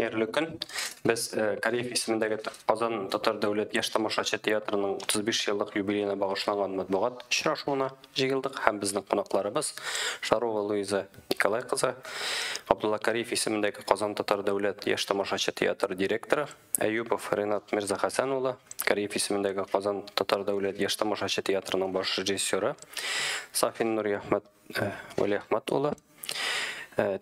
Хәерле көн. Без Кариев исемендәге Казан татар дәүләт яшь тамашачы театрының 35 еллык юбилеена багышланган матбугат очрашуына җыелдык һәм безнең кунакларыбыз Шарова Луиза Николай кызы, Габдулла Кариев исемендәге Казан татар дәүләт яшь тамашачы театры директоры, Әюпов Ренат Мирзахәсән улы, Кариев исемендәге Казан татар дәүләт яшь тамашачы театрының баш режиссеры, Сафин Нуриәхмәт Вәлиәхмәт улы,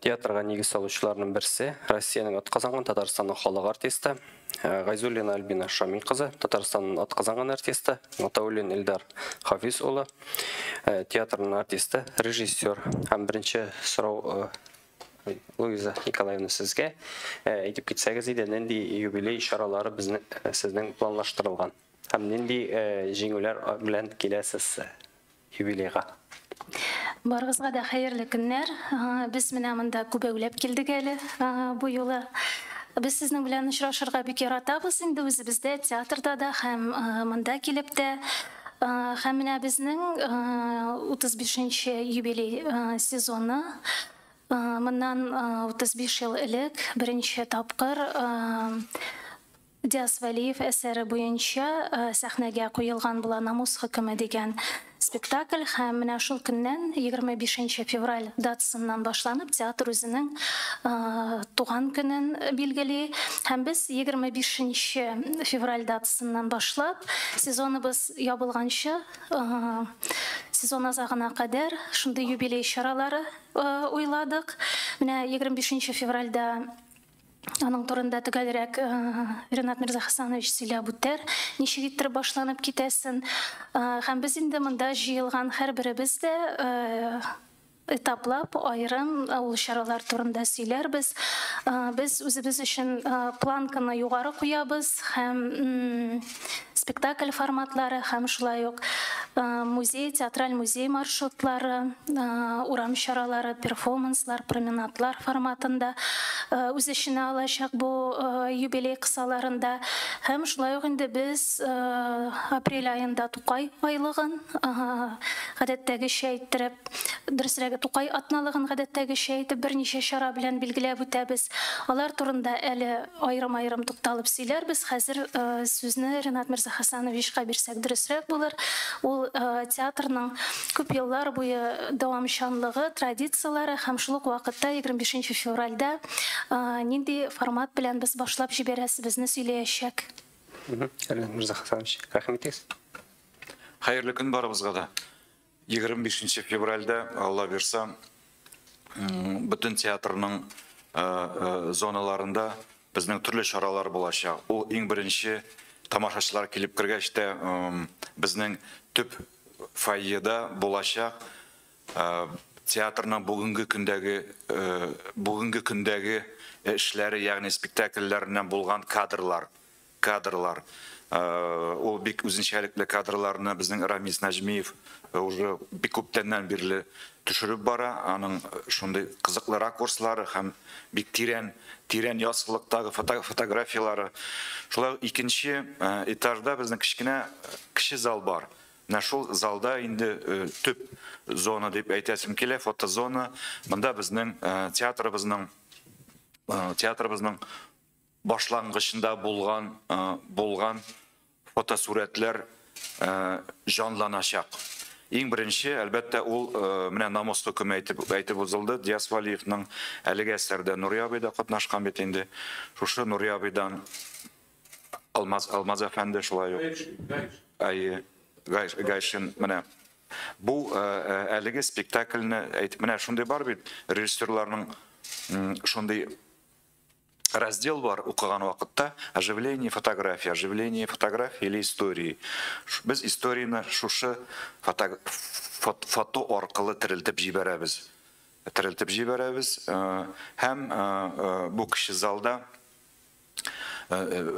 театрга нигез салучыларның берсе, Россиянең атказанган, Татарстанның халык артисты, Гайзуллина Альбина Шамил кызы, Татарстанның атказанган артисты, Гатауллин Илдар Хафиз улы, театрның артисты, режиссер. Һәм беренче сорау, Луиза Николаевна, сезгә. Әйтеп китсәгез иде, нинди юбилей чаралары безне сезнең планлаштырылган? Һәм нинди җиңүләр белән киләсез юбилейга? Барыгызга да хәерле көннәр. Без менә монда күбәүләп килдек әле бу юлы. Без сезнең белән очрашырга бик яратабыз инде үзебездә, театрда да һәм монда килеп тә. Һәм менә безнең 35 юбилей сезоны. Моннан 35 ел элек беренче тапкыр Диас Вәлиев әсәре буенча сәхнәгә куелган була «Намус хөкеме» дигән спектакль һәм менә шул көннән, 25 февраль датасыннан башланып, театр үзенең туган көнен билгели. Һәм без 25 февраль датасыннан башлап, сезоныбыз ябылганчы, сезон азагына кадәр шундый юбилей чаралары уйладык. Менә 25 февральдә аның турында төгәлрәк Ренат Мирзахасанович сөйләп үтәр, ничек иттереп башланып китәсен. Һәм без инде монда җыелган һәрберебез дә этаплап, аерым ул чаралар турында сөйләрбез. Без үзебез өчен планканы югары куябыз һәм спектакль форматлары, һәм шулай ук музей, театраль музей маршрутлары, урам чаралары, перформанслар, променадлар форматында үз эченә алачак бу юбилей кысаларында. Һәм шулай ук инде без апрель аенда Тукай айлыгын гадәттәгечә иттереп, дөресрәге, Тукай атналыгын гадәттәгечә итеп берничә чара белән билгеләп үтәбез. Алар турында әле аерым-аерым тукталып сөйләрбез. Хәзер сүзне Ренат Мирзахасановичка бирсәк дөресрәк булыр. Ул театрның күп еллар буе дәвамчанлыгы, традицияләре һәм шул ук вакытта 25 февральдә нинди формат белән без башлап җибәрәсебезне сөйләячәк. Ренат Мирзахасанович, рәхим итегез. Хәерле көн барыбызга да. 25 февральдә, Алла бирса, бөтен театрның зоналарында безнең төрле чаралар булачак. Ул иң беренче тамашачылар килеп кергәч тә безнең төп фойеда булачак театрның бүгенге көндәге эшләре, ягъни спектакльләреннән булган кадрлар. Ул бик үзенчәлекле кадрларны безнең Рамис Нәҗмиев уже бик күптәннән бирле төшереп бара. Аның шундый кызыклы ракурслары һәм бик тирән тирән яссылыктагы фотографиялары. Шулай ук икенче этажда безнең кечкенә кече зал бар. Менә шул залда инде төп зона дип әйтәсем килә, фотозона. Монда безнең театрыбызның башлангычында булган фотосурәтләр җанланачак. Иң беренче, әлбәттә, ул менә «Намус хөкеме» әйтеп узылды. Диас Валиевның әлеге әсәрдә Нури абый да катнашкан бит инде. Шушы Нури абыйдан Алмаз әфәнде шулай ук. Әйе, Гайшин менә бу әлеге спектакльне әйтеп, менә шундый бар бит режиссерларның, шундый раздел бар укыган вакытта: оживление фотографии, оживление фотографии или истории. Без историяне шушы фото аркылы терелтеп җибәрәбез. Һәм бу кече залда,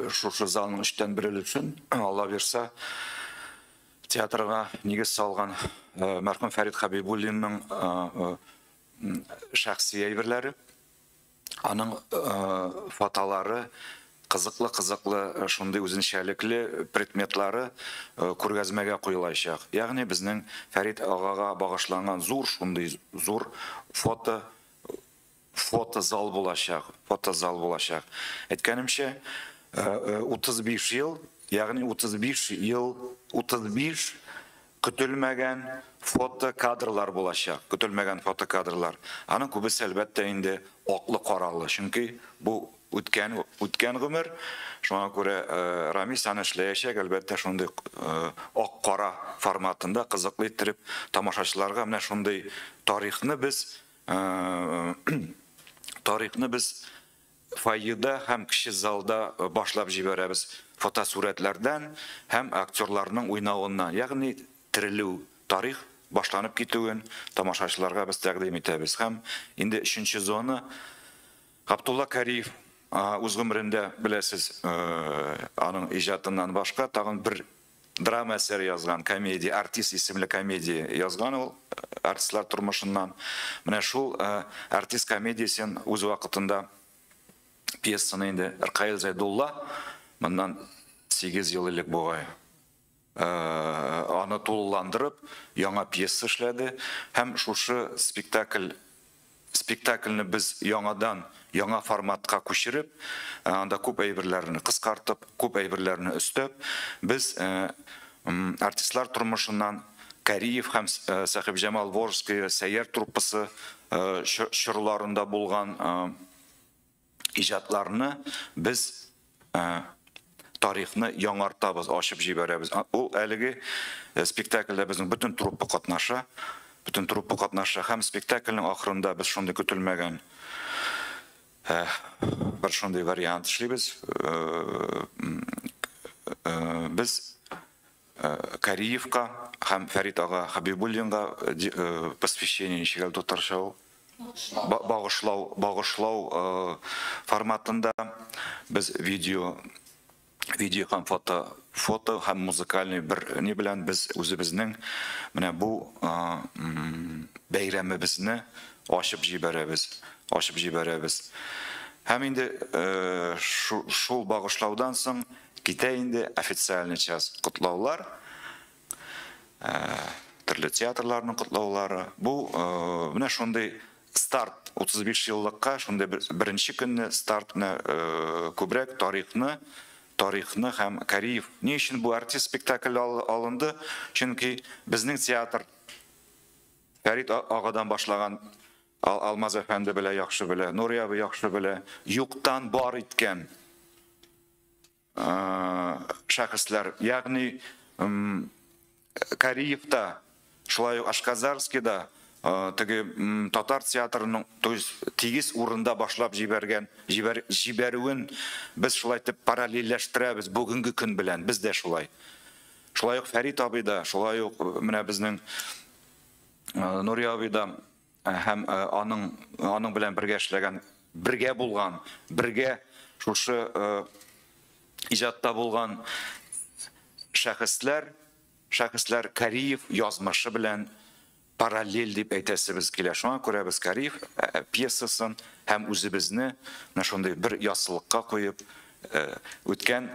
шушы залның өчтән бер өлешен, Алла бирса, театрга нигез салган мәрхүм Фәрит Хәбибуллинның шәхси әйберләре, аның фотолары, кызыклы кызыклы шундый үзенчәлекле предметлары күргәзмәгә куелачак. Ягъни безнең Фәрит агага багышланган зур, шундый зур фото фотозал булачак, фотозал булачак. Әйткәнемчә, 35 ел, ягъни 35 ел, 35 көтелмәгән фотокадрлар булачак, көтелмәгән фотокадрлар. Аның күбесе, әлбәттә, инде аклы-каралы, чөнки бу үткән гомер. Шуңа күрә Рамис аны эшләячәк, әлбәттә, шундый ак-кара форматында кызыклы иттереп тамашачыларга менә шундый тарихны без фойеда һәм кече залда башлап җибәрәбез фотосурәтләрдән һәм актерларның уйнавыннан, ягъни терелү, тарих башланып китүен тамашачыларга без тәкъдим итәбез. Һәм инде өченче зона: Габдулла Кариев үз гомерендә, беләсез, аның иҗатыннан башка тагын бер драма әсәре язган, комедия, «Артист» исемле комедия язган ул артистлар тормышыннан. Менә шул «Артист» комедиясен үз вакытында, пьесаны инде Ркаил Зәйдулла моннан 8 ел элек бугай аны тулыландырып яңа пьеса эшләде, һәм шушы спектакльне без яңадан яңа форматка күчереп, анда күп әйберләрне кыскартып, күп әйберләрне өстәп, без артистлар тормышыннан, Кариев һәм Сәхибҗамал Волжская Сәйяр труппасы чорларында булган иҗатларны без тарихны яңартабыз, ачып җибәрәбез. Ул әлеге спектакльдә безнең бөтен труппа катнаша, бөтен труппа катнаша, һәм спектакльнең ахырында без шундый көтелмәгән бер шундый вариант эшлибез. Без Кариевка һәм Фәрит ага Хабибуллинга посвящение, ничек әле татарча ул? Багышлау форматында без видео һәм фото һәм музыкальный бер ни белән без үзебезнең менә бу бәйрәмебезне ачып җибәрәбез, ачып җибәрәбез. Һәм инде шул багышлаудан соң китә инде официальный час, котлаулар, төрле театрларның котлаулары. Бу менә шундый старт 35 еллыкка, шундый беренче көнне старт. Менә күбрәк тарихны һәм Кариев. Ни өчен бу «Артист» спектакль алынды? Чөнки безнең театр Фәрит агадан башлаган, Алмаз әфәнде белә, яхшы белә, Нури абый яхшы белә, юктан бар иткән шәхесләр, ягъни Кариевта, шулай ук Ашказарскийда теге татар театрының, то есть тигез урында башлап җибәргән, җибәрүен без шулай итеп параллельләштерәбез бүгенге көн белән. Без дә шулай. Шулай ук Фәрит абый да, шулай ук менә безнең Нури абый да һәм аның белән бергә эшләгән, бергә булган, бергә шушы иҗатта булган шәхесләр Кариев язмышы белән параллель дип әйтәсебез килә. Шуңа күрә без Кариев пьесасын һәм үзебезне менә шундый бер яссылыкка куеп, үткән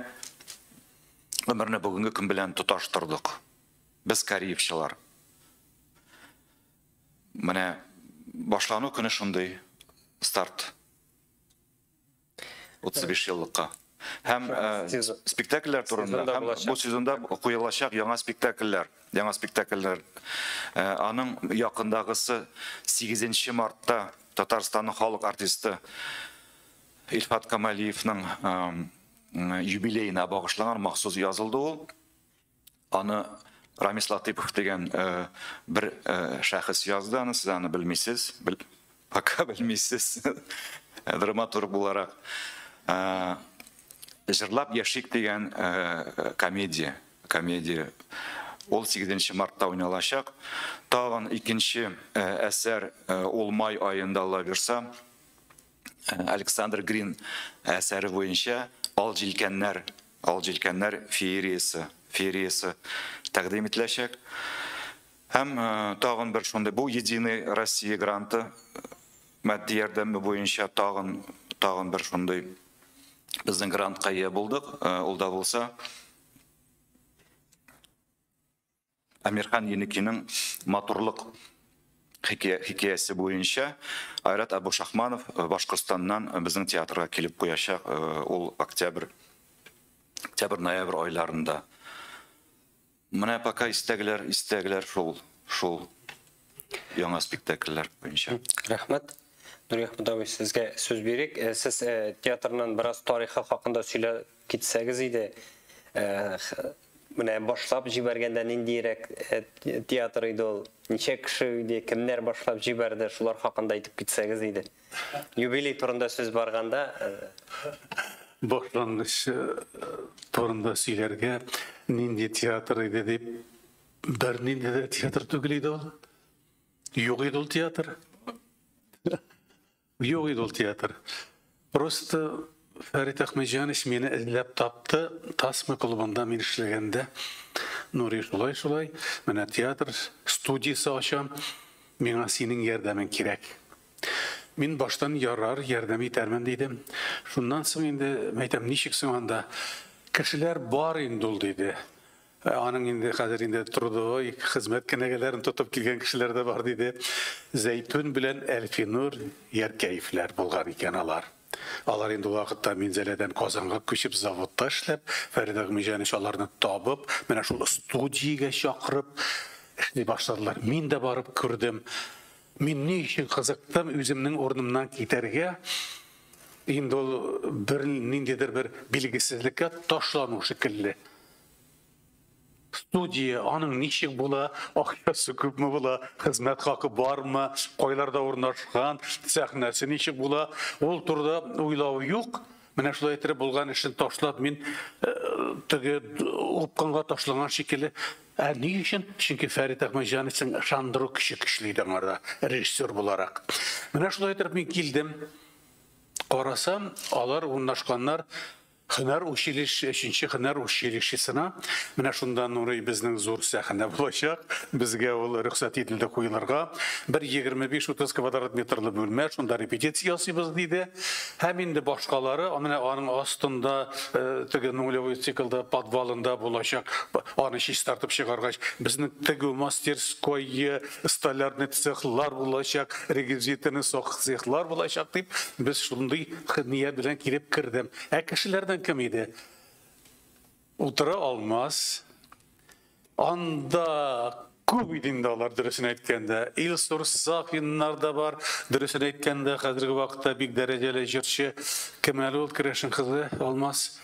гомерне бүгенге көн белән тоташтырдык. Без кариевчылар. Менә башлану көне шундый старт. 35 еллыкка. Һәм спектакльләр турында Сезонда һәм булачак. Бу сезонда куелачак яңа спектакльләр, яңа спектакльләр. Аның якындагысы 8 мартта Татарстанның халык артисты Илфат Камалиевның юбилеена багышланган, махсус язылды ул. Аны Рамис Латыпов дигән бер шәхес язды, аны сез аны белмисез, пока белмисез. Драматург буларак. «Җырлап яшик» дигән комедия. Ул 8 мартта уйналачак. Тагын икенче әсәр, ул май аенда, Алла бирса, Александр Грин әсәре буенча «Ал җилкәннәр», «Ал җилкәннәр» феериясе тәкъдим ителәчәк. Һәм тагын бер шундый, бу Единый Россия гранты матди ярдәме буенча тагын бер шундый безнең грантка ия булдык. Ул да булса Әмирхан Еникинең «Матурлык» хикәясе буенча Айрат Абушахманов Башкортстаннан безнең театрга килеп куячак, ул октябрь, ноябрь айларында. Менә пока истәгеләр шул яңа спектакльләр буенча. Рәхмәт. Нури Әхмәт абый, сезгә сүз бирик. Сез театрның бераз тарихы хакында сөйләп китсәгез иде. Менә башлап җибәргәндә ниндирәк театр иде ул? Ничә кеше иде, кемнәр башлап җибәрде, шулар хакында әйтеп китсәгез иде. Юбилей турында сүз барганда, башлангыч турында сөйләргә, нинди театр иде дип, бернинди дә театр түгел иде ул. Юк иде ул театр. Юк иде ул театр. Просто Фәрит Әхмәтҗанович мине эзләп тапты. Тасма клубында мин эшләгәндә, Нури шулай-шулай, менә театр студиясе ачам, миңа синең ярдәмең кирәк. Мин баштан ярар, ярдәм итәрмен дидем. Шуннан соң инде әйтәм, ничек соң анда? Кешеләр бар инде ул, диде. Аның инде хәзер инде трудовой хезмәт кенәгәләрен тотып килгән кешеләр дә бар, диде. Зәйтүн белән Әлфинур Яркәевләр булган икән алар. Алар инде ул вакытта Минзәләдән Казанга күчеп заводта эшләп, Фәрит Әхмәтҗанович аларны табып, менә шул студиягә чакырып эшли башладылар. Мин дә барып күрдем. Мин ни өчен кызыктым үземнең урынымнан китәргә? Инде ул бер ниндидер бер билгесезлеккә ташлану шикелле. Студия, аның ничек була, акчасы күпме була, хезмәт хакы бармы, кайларда урнашкан, сәхнәсе ничек була, ул турыда уйлау юк. Менә шулай итеп булган эшен ташлап, мин теге упкынга ташланган шикелле. Ә ни өчен? Чөнки Фәрит Әхмәтҗановичның ышандыру көче көчле иде аңарда, режиссер буларак. Менә шулай итеп мин килдем. Карасам, алар урнашканнар Һөнәр училище, өченче һөнәр училищесына. Менә шунда Нури безнең зур сәхнә булачак. Безгә ул рөхсәт ителде куелырга. Бер 25-30 квадрат метрлы бүлмә, шунда репетиция ясыйбыз, диде. Һәм инде башкалары, менә аның астында теге нулевой циклда подвалында булачак. Аны чистартып чыгаргач, безнең тегү мастерской, столярный цехлар булачак, реквизитный цехлар булачак дип, без шундый ният белән килеп кердем. Ә кешеләрдән кем иде? Утыра алмас. Анда күп иде инде алар, дөресен әйткәндә. Илсур Сафиннар да бар, дөресен әйткәндә, хәзерге вакытта бик дәрәҗәле җырчы кем әле ул, керәшен кызы Алмаз.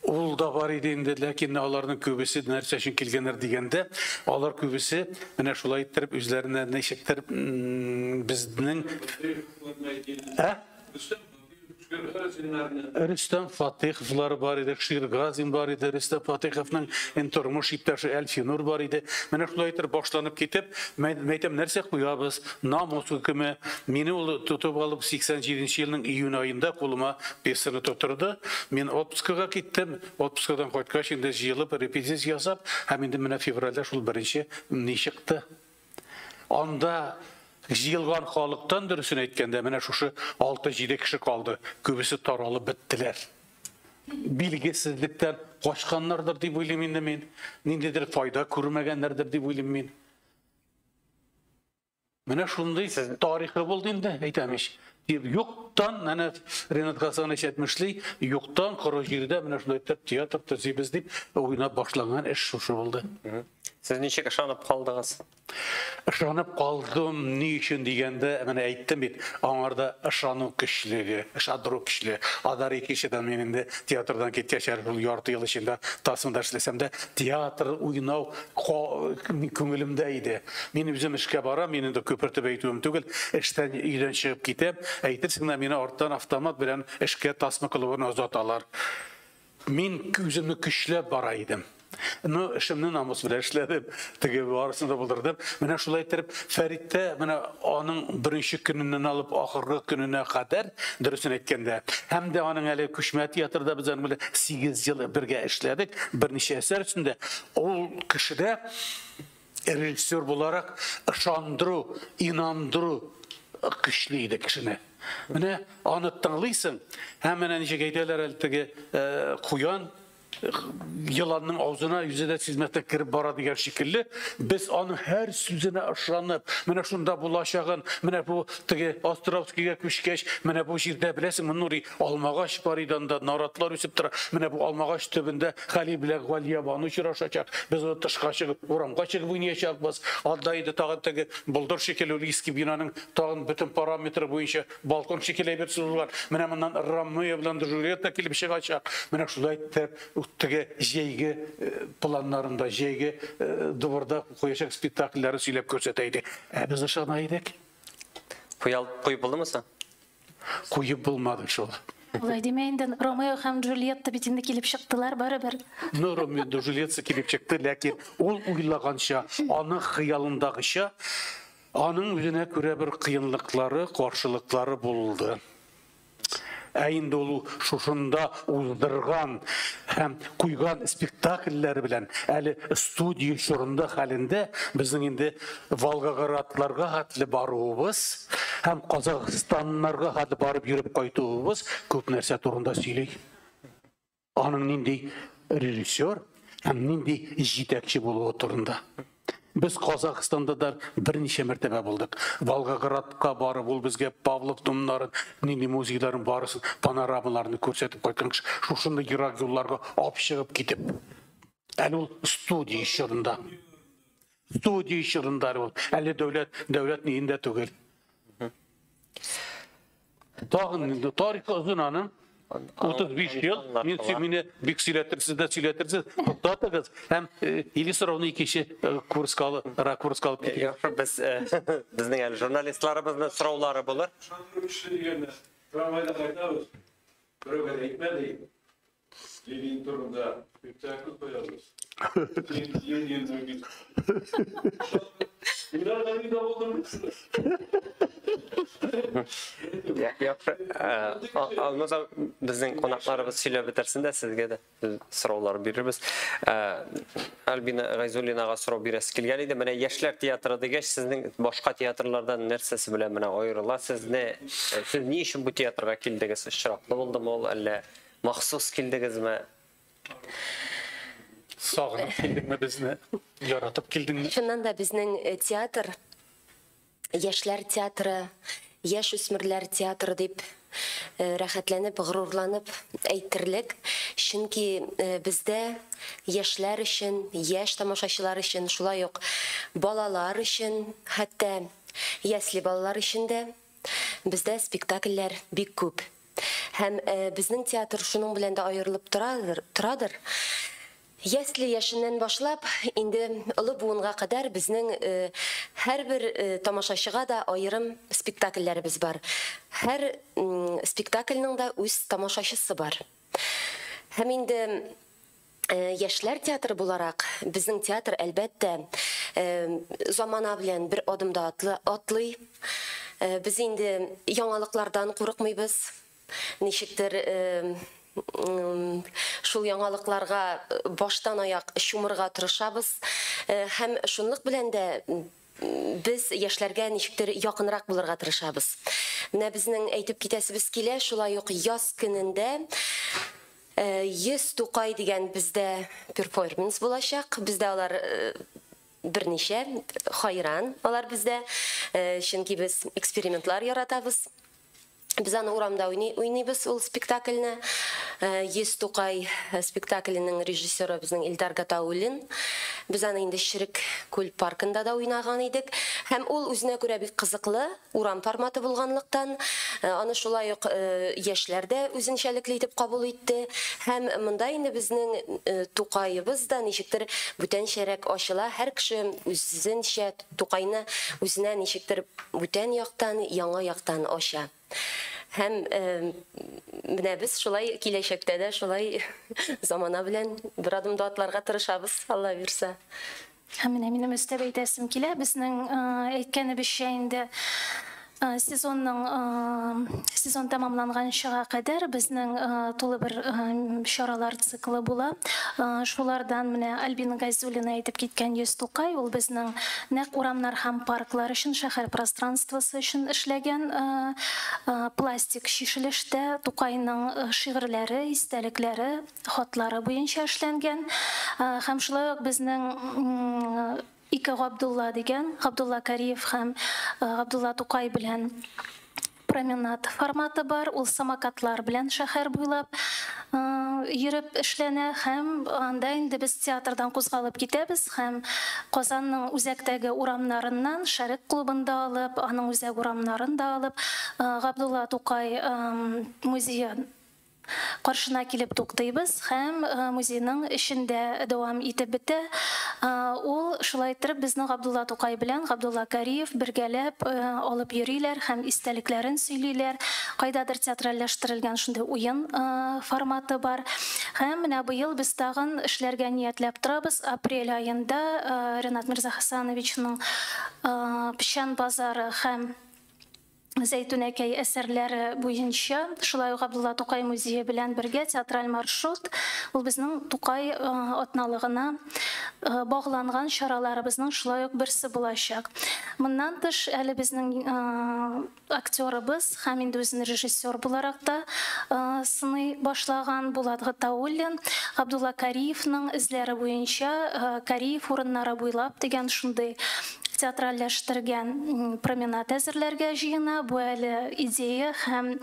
Ул да бар иде инде, ләкин аларның күбесе нәрсә өчен килгәннәр дигәндә, алар күбесе менә шулай иттереп үзләренә ничектер безнең Ә? Рөстәм Фатыйховлар бар иде, Ширгазин бар иде, Рөстәм Фатыйховның тормыш иптәше Әлфинур бар иде. Менә шулай итеп башланып китеп, мәйтәм, нәрсә куябыз? Намус хөкеме. Мине ул тотып алып 87 елның июнь аенда кулыма пьесаны тоттырды. Мин отпускага киттем. Отпускадан кайткач инде җыелып репетиция ясап, һәм инде менә февральдә шул беренче ни чыкты. Анда җыелган халыктан, дөресен әйткәндә, менә шушы 6-7 кеше калды. Күбесе таралып беттеләр. Билгесезлектән качканнардыр дип уйлыйм инде мин. Ниндидер файда күрмәгәннәрдер дип уйлыйм мин. Менә шундый тарихы булды инде, әйтәм ич. Юктан, әнә Ренат Хасанович әйтмешли, юктан коры җирдә менә шулай итеп театр төзибез дип уйнап башланган эш шушы булды. Сез ничек ышанып калдыгыз? Ышанып калдым, ни өчен дигәндә, менә әйттем бит, аңарда ышану көчлеге, ышандыру көчле. Адар икенчедән мин инде театрдан киткәч, әле шул ярты ел эчендә тасмада эшләсәм дә, театр уйнау күңелемдә иде. Мин үзем эшкә барам, мин инде күпертеп әйтүем түгел, эштән өйдән чыгып китәм, әйтерсең дә мине арттан автомат белән эшкә тасма клубына озаталар. Мин үземне көчләп бара идем. Ну, эшемне намус белән эшләдем, теге барысын да булдырдым. Менә шулай итеп Фәриттә, менә аның беренче көненнән алып ахыргы көненә кадәр, дөресен әйткәндә, һәм дә аның әле күчмә театрда без аның белән 8 ел бергә эшләдек, берничә әсәр өстендә. Ул кешедә режиссер буларак ышандыру, инандыру көчле иде кешене. Менә аны тыңлыйсың, һәм менә ничек әйтәләр әле теге куян Еланның аузына үзе дә сизмәстән кереп бара дигән шикелле, без аның һәр сүзенә ышанып, менә шунда булачагын, менә бу теге Островскийга күчкәч, менә бу җирдә беләсеңме, Нури, алмагач бар иде анда, наратлар үсеп тора. Менә бу алмагач төбендә Хәлил белән Галиябану очрашачак. Без аны тышка чыгып, урамга чыгып уйнаячакбыз. Анда инде тагын теге болдыр шикелле ул иске бинаның тагын бөтен параметры буенча балкон шикелле әйбер сузылган. Менә моннан Ромео белән Джульетта килеп чыгачак. Менә шулай итеп, теге җәйге планнарында, җәйге дворда куячак спектакльләрен сөйләп күрсәтә иде. Ә без ышана идек. Куеп булдымы соң? Куеп булмады шул. Алай димә инде, Ромео һәм Джульетта бит инде килеп чыктылар барыбер. Ну, Ромео да Джульетта килеп чыкты, ләкин ул уйлаганча, аның хыялындагыча, аның үзенә күрә бер кыенлыклары, каршылыклары булды. Ә инде ул шушында уздырган һәм куйган спектакльләре белән әле студия чорында хәлендә безнең инде Волгоградларга хәтле баруыбыз һәм Казахстаннарга хәтле барып йөреп кайтуыбыз күп нәрсә турында сөйли. Аның нинди режиссер һәм нинди җитәкче булуы турында. Без Казахстанда да берничә мәртәбә булдык. Волгоградка барып, ул безгә Павлов домнарын, нинди музейларын барысын, панорамаларны күрсәтеп кайткан кеше. Шушындый ерак юлларга алып чыгып китеп. Әле ул студия чорында. Студия чорында әле ул. Әле дәүләт ниендә түгел. Тагын инде тарихы озын аның. 35 ел. Мин мине бик сөйләтерсез дә сөйләтерсез. Туктатыгыз һәм или сорауны икенче курска алып, ракурска алып китегез. Яхшы, без безнең әле журналистларыбызның сораулары булыр. Трамвайда кайтабыз. Берәүгә дә әйтмәде. Ленин турында спектакль куябыз. Ленин Ленин. Яхшы. Алмаз безнең кунакларыбыз сөйләп бетерсен дә сезгә дә сораулар бирербез. Альбина Гайзуллинага сорау бирәсе килгән иде. Менә яшьләр театры дигәч, сезнең башка театрлардан нәрсәсе белән менә аерыла? Сезне сез ни өчен бу театрга килдегез? Очраклы булдымы ул, әллә махсус килдегезме? Сагынып килдеңме безне? Яратып килдеңме? Чыннан да безнең театр, яшьләр театры, яшь үсмерләр театры дип рәхәтләнеп, горурланып әйтерлек. Чөнки бездә яшьләр өчен, яшь тамашачылар өчен, шулай ук балалар өчен, хәтта ясле балалар өчен дә бездә спектакльләр бик күп. Һәм безнең театр шуның белән дә аерылып торадыр. Ясле яшеннән башлап, инде олы буынга кадәр безнең һәрбер тамашачыга да аерым спектакльләребез бар. Һәр спектакльнең дә үз тамашачысы бар. Һәм инде яшьләр театры буларак, безнең театр әлбәттә замана белән бер адымда атлый. Без инде яңалыклардан курыкмыйбыз. Ничектер шул яңалыкларга баштан аяк чумырга тырышабыз. Һәм шунлык белән дә без яшьләргә ничектер якынрак булырга тырышабыз. Менә безнең әйтеп китәсебез килә, шулай ук яз көнендә 100 Тукай дигән бездә перформанс булачак. Бездә алар берничә хайран алар бездә, чөнки без экспериментлар яратабыз. Без аны урамда уйныйбыз ул спектакльне. 100 Тукай спектакленең режиссеры безнең Илдар Гатауллин. Без аны инде Ширек күл паркында да уйнаган идек. Һәм ул үзенә күрә бик кызыклы урам форматы булганлыктан, аны шулай ук яшьләр дә үзенчәлекле итеп кабул итте. Һәм монда инде безнең Тукаебыз да ничектер бүтәнчәрәк ачыла. Һәр кеше үзенчә Тукайны үзенә ничектер бүтән яктан, яңа яктан ача. Һәм менә без шулай киләчәктә дә шулай замана белән бер адымда атларга тырышабыз, Алла бирсә. Һәм менә минем өстәп әйтәсем килә, безнең әйткәнебезчә инде Сезонның сезон тәмамланганчыга кадәр безнең тулы бер чаралар циклы була. Шулардан менә Альбина Гайзуллина әйтеп киткән 100 Тукай, ул безнең нәкъ урамнар һәм парклар өчен, шәһәр пространствосы өчен эшләгән пластик чишелештә Тукайның шигырьләре, истәлекләре, хатлары буенча эшләнгән. Һәм шулай ук безнең ике Габдулла дигән, Габдулла Кариев һәм Габдулла Тукай белән променад форматы бар. Ул самокатлар белән шәһәр буйлап йөреп эшләнә, һәм анда инде без театрдан кузгалып китәбез һәм Казанның үзәктәге урамнарыннан Шәрык клубында алып, аның үзәк урамнарын да алып, Габдулла Тукай музее каршына килеп туктыйбыз һәм музейның эчендә дәвам итеп бетә. Ул шулай иттереп безне Габдулла Тукай белән Габдулла Кариев бергәләп алып йөриләр һәм истәлекләрен сөйлиләр. Кайдадыр театральләштерелгән шундый уен форматы бар. Һәм менә быел без тагын эшләргә ниятләп торабыз. Апрель аенда Ренат Мирзахасановичның Печән базары һәм Зәйтүнәкәй әсәрләре буенча шулай ук Габдулла Тукай музее белән бергә театраль маршрут, ул безнең Тукай атналыгына багланган чараларыбызның шулай ук берсе булачак. Моннан тыш әле безнең актерыбыз һәм инде үзен режиссер буларак та сыный башлаган Булат Гатауллин Габдулла Кариевның эзләре буенча Кариев урыннары буйлап дигән шундый театральләштергән променад әзерләргә җыена. Бу әле идея һәм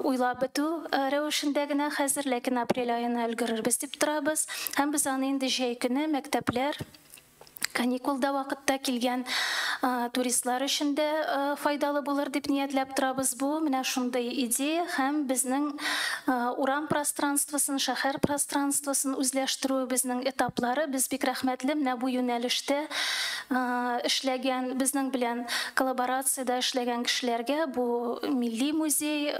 уйлап бетү рәвешендә генә хәзер, ләкин апрель аена өлгерербез дип торабыз. Һәм без аны инде җәй көне мәктәпләр каникулда вакытта килгән туристлар өчен дә файдалы булыр дип ниятләп торабыз. Бу менә шундый идея һәм безнең урам пространствосын, шәһәр пространствосын үзләштерү безнең этаплары. Без бик рәхмәтле менә бу юнәлештә эшләгән, безнең белән коллаборациядә эшләгән кешеләргә. Бу Милли музей,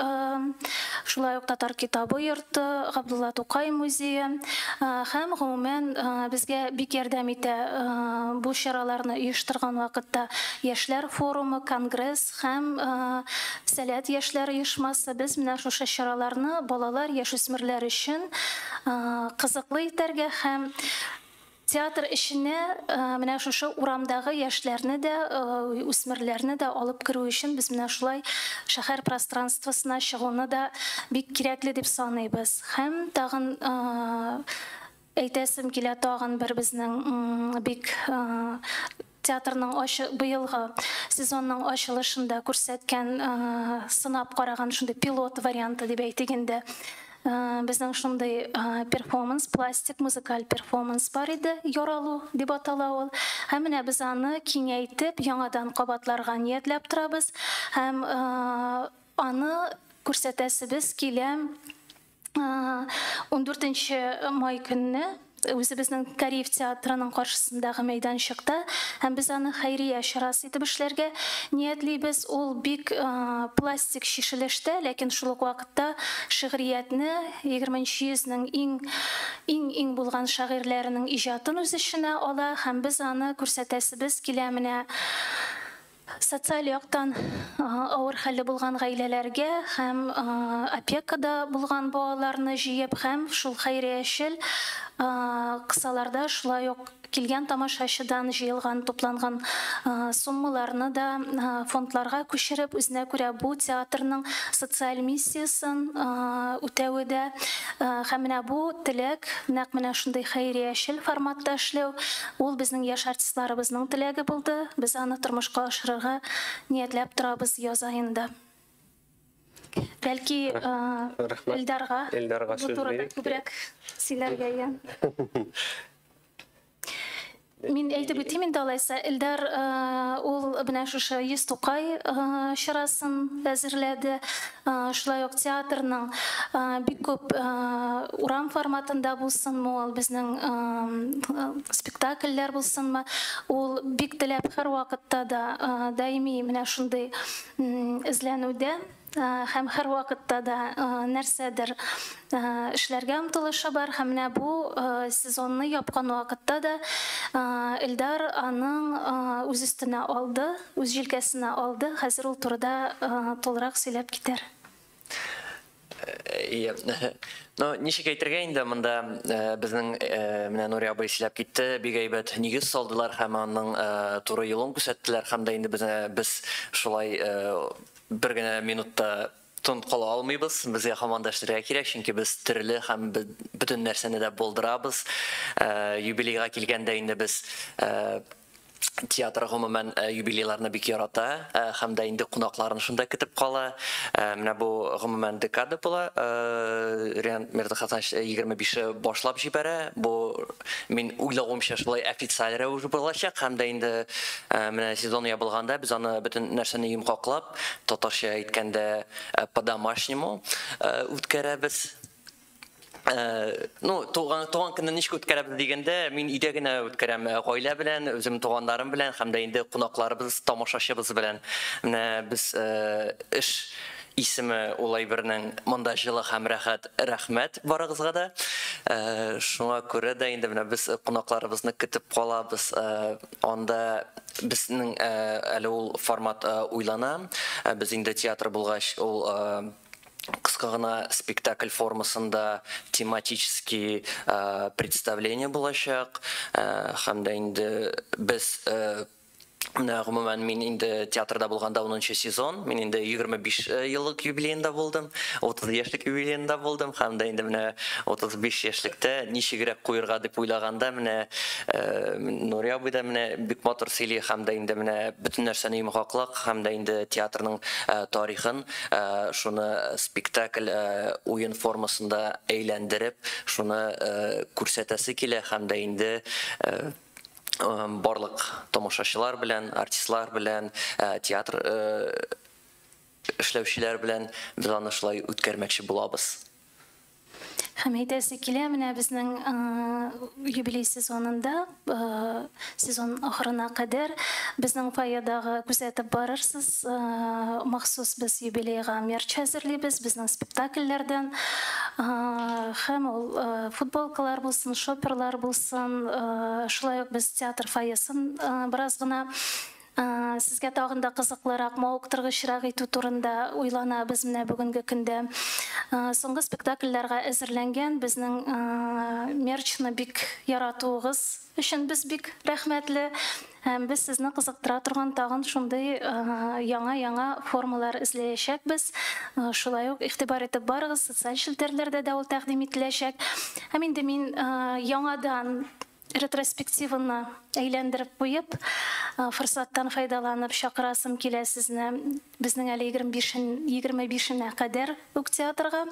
шулай ук Татар китабы йорты, Габдулла Тукай музее һәм гомумән безгә бик ярдәм итә бу чараларны оештырган вакытта яшьләр форумы, конгресс һәм Сәләт яшьләр оешмасы. Без менә шушы чараларны балалар, яшүсмерләр өчен кызыклы итәргә һәм театр эченә менә шушы урамдагы яшьләрне дә, үсмерләрне дә алып керү өчен без менә шулай шәһәр пространствосына чыгуны да бик кирәкле дип саныйбыз. Һәм тагын әйтәсем килә, тагын бер безнең бик театрның быелгы сезонның ачылышында күрсәткән, сынап караган шундый пилот варианты дип әйтик инде, безнең шундый перформанс, пластик музыкаль перформанс бар иде, Яралу дип атала ул. Һәм менә без аны киңәйтеп, яңадан кабатларга ниятләп торабыз һәм аны күрсәтәсебез килә 14 май көнне үзебезнең Кариев театрының каршысындагы мәйданчыкта, һәм без аны хәйрия чарасы итеп эшләргә ниятлибез. Ул бик пластик чишелештә, ләкин шул ук вакытта шигъриятне, 20 йөзнең иң иң иң булган шагыйрьләренең иҗатын үз эченә ала, һәм без аны күрсәтәсебез килә менә социаль яктан авыр хәлле булган гаиләләргә һәм опекада булган балаларны җыеп, һәм шул хәйриячел кысаларда шулай ук килгән тамашачыдан җыелган, тупланган суммаларны да фондларга күчереп, үзенә күрә бу театрның социаль миссиясын үтәве дә. Һәм менә бу теләк, нәкъ менә шундый хәйриячел форматта эшләү, ул безнең яшь артистларыбызның теләге булды. Без аны тормышка ашырырга ниятләп торабыз яз аенда. Бәлки Эльдарга бу турыда күбрәк сөйләргә. Мин әйтеп үтим инде алайса, Эльдар ул менә шушы 100 Тукай чарасын әзерләде. Шулай ук театрның бик күп урам форматында булсынмы, ул безнең спектакльләр булсынмы, ул бик теләп һәрвакытта да даими менә шундый эзләнүдә. һәм һәрвакытта да нәрсәдер эшләргә омтылышы бар. Һәм менә бу сезонны япкан вакытта да Эльдар аның үз өстенә алды, үз җилкәсенә алды. Хәзер ул турыда тулырак сөйләп китәр. Ну, ничек әйтергә инде, монда безнең менә Нури абый сөйләп китте, бик әйбәт нигез салдылар һәм аның туры юлын күрсәттеләр, һәм дә инде без шулай бер генә минутта тын кала алмыйбыз, безгә һаман да эшләргә кирәк, чөнки без төрле һәм бөтен нәрсәне дә булдырабыз. Юбилейга килгәндә инде без театр гомумән юбилейларны бик ярата, һәм дә инде кунакларын шунда көтеп кала. Менә бу гомумән декада була. Риан Мирзахасанович 25-е башлап җибәрә. Бу мин уйлавымча шулай официаль рәвеш булачак, һәм дә инде менә сезон ябылганда без аны бөтен нәрсәне йомгаклап, татарча әйткәндә по-домашнему үткәрәбез. Ну, туган көнне ничек үткәрәбез дигәндә, мин өйдә генә үткәрәм, гаилә белән, үзем туганнарым белән, һәм дә инде кунакларыбыз, тамашачыбыз белән. Менә без эш исеме ул әйбернең монда җылы һәм рәхәт, рәхмәт барыгызга да. Шуңа күрә дә инде менә без кунакларыбызны көтеп калабыз. Анда безнең әле ул формат уйлана. Без инде театр булгач, ул кыска гына спектакль формасында тематический представление булачак. Һәм дә инде без менә гомумән мин инде театрда булганда 10 сезон, мин инде 25 еллык юбилеенда булдым, 30 яшьлек юбилеенда булдым, һәм дә инде менә 35 яшьлектә ничегрәк куерга дип уйлаганда менә Нури абый да менә бик матур сөйли, һәм дә инде менә бөтен нәрсәне йомгаклак, һәм дә инде театрның тарихын шуны спектакль уен формасында әйләндереп, шуны күрсәтәсе килә, һәм дә инде барлык тамашачылар белән, артистлар белән, театр эшләүчеләр белән без аны шулай үткәрмәкче булабыз. Һәм әйтәсе килә, менә безнең юбилей сезонында, сезон ахырына кадәр безнең фойедагы күзәтеп барырсыз, махсус без юбилейга мерч әзерлибез, безнең спектакльләрдән, һәм ул футболкалар булсын, шоперлар булсын, шулай ук без театр фойесын бераз гына сезгә тагын да кызыклырак, мавыктыргычрак итү турында уйланабыз менә бүгенге көндә. Соңгы спектакльләргә әзерләнгән безнең мерчны бик яратуыгыз өчен без бик рәхмәтле. Һәм без сезне кызыктыра торган тагын шундый яңа-яңа формалар эзләячәкбез. Шулай ук игътибар итеп барыгыз, социаль челтәрләрдә дә ул тәкъдим ителәчәк. Һәм инде мин яңадан ретроспективаны әйләндереп куеп, форсаттан файдаланып чакырасым килә сезне. Безнең әле 25-енә кадәр үк театрга.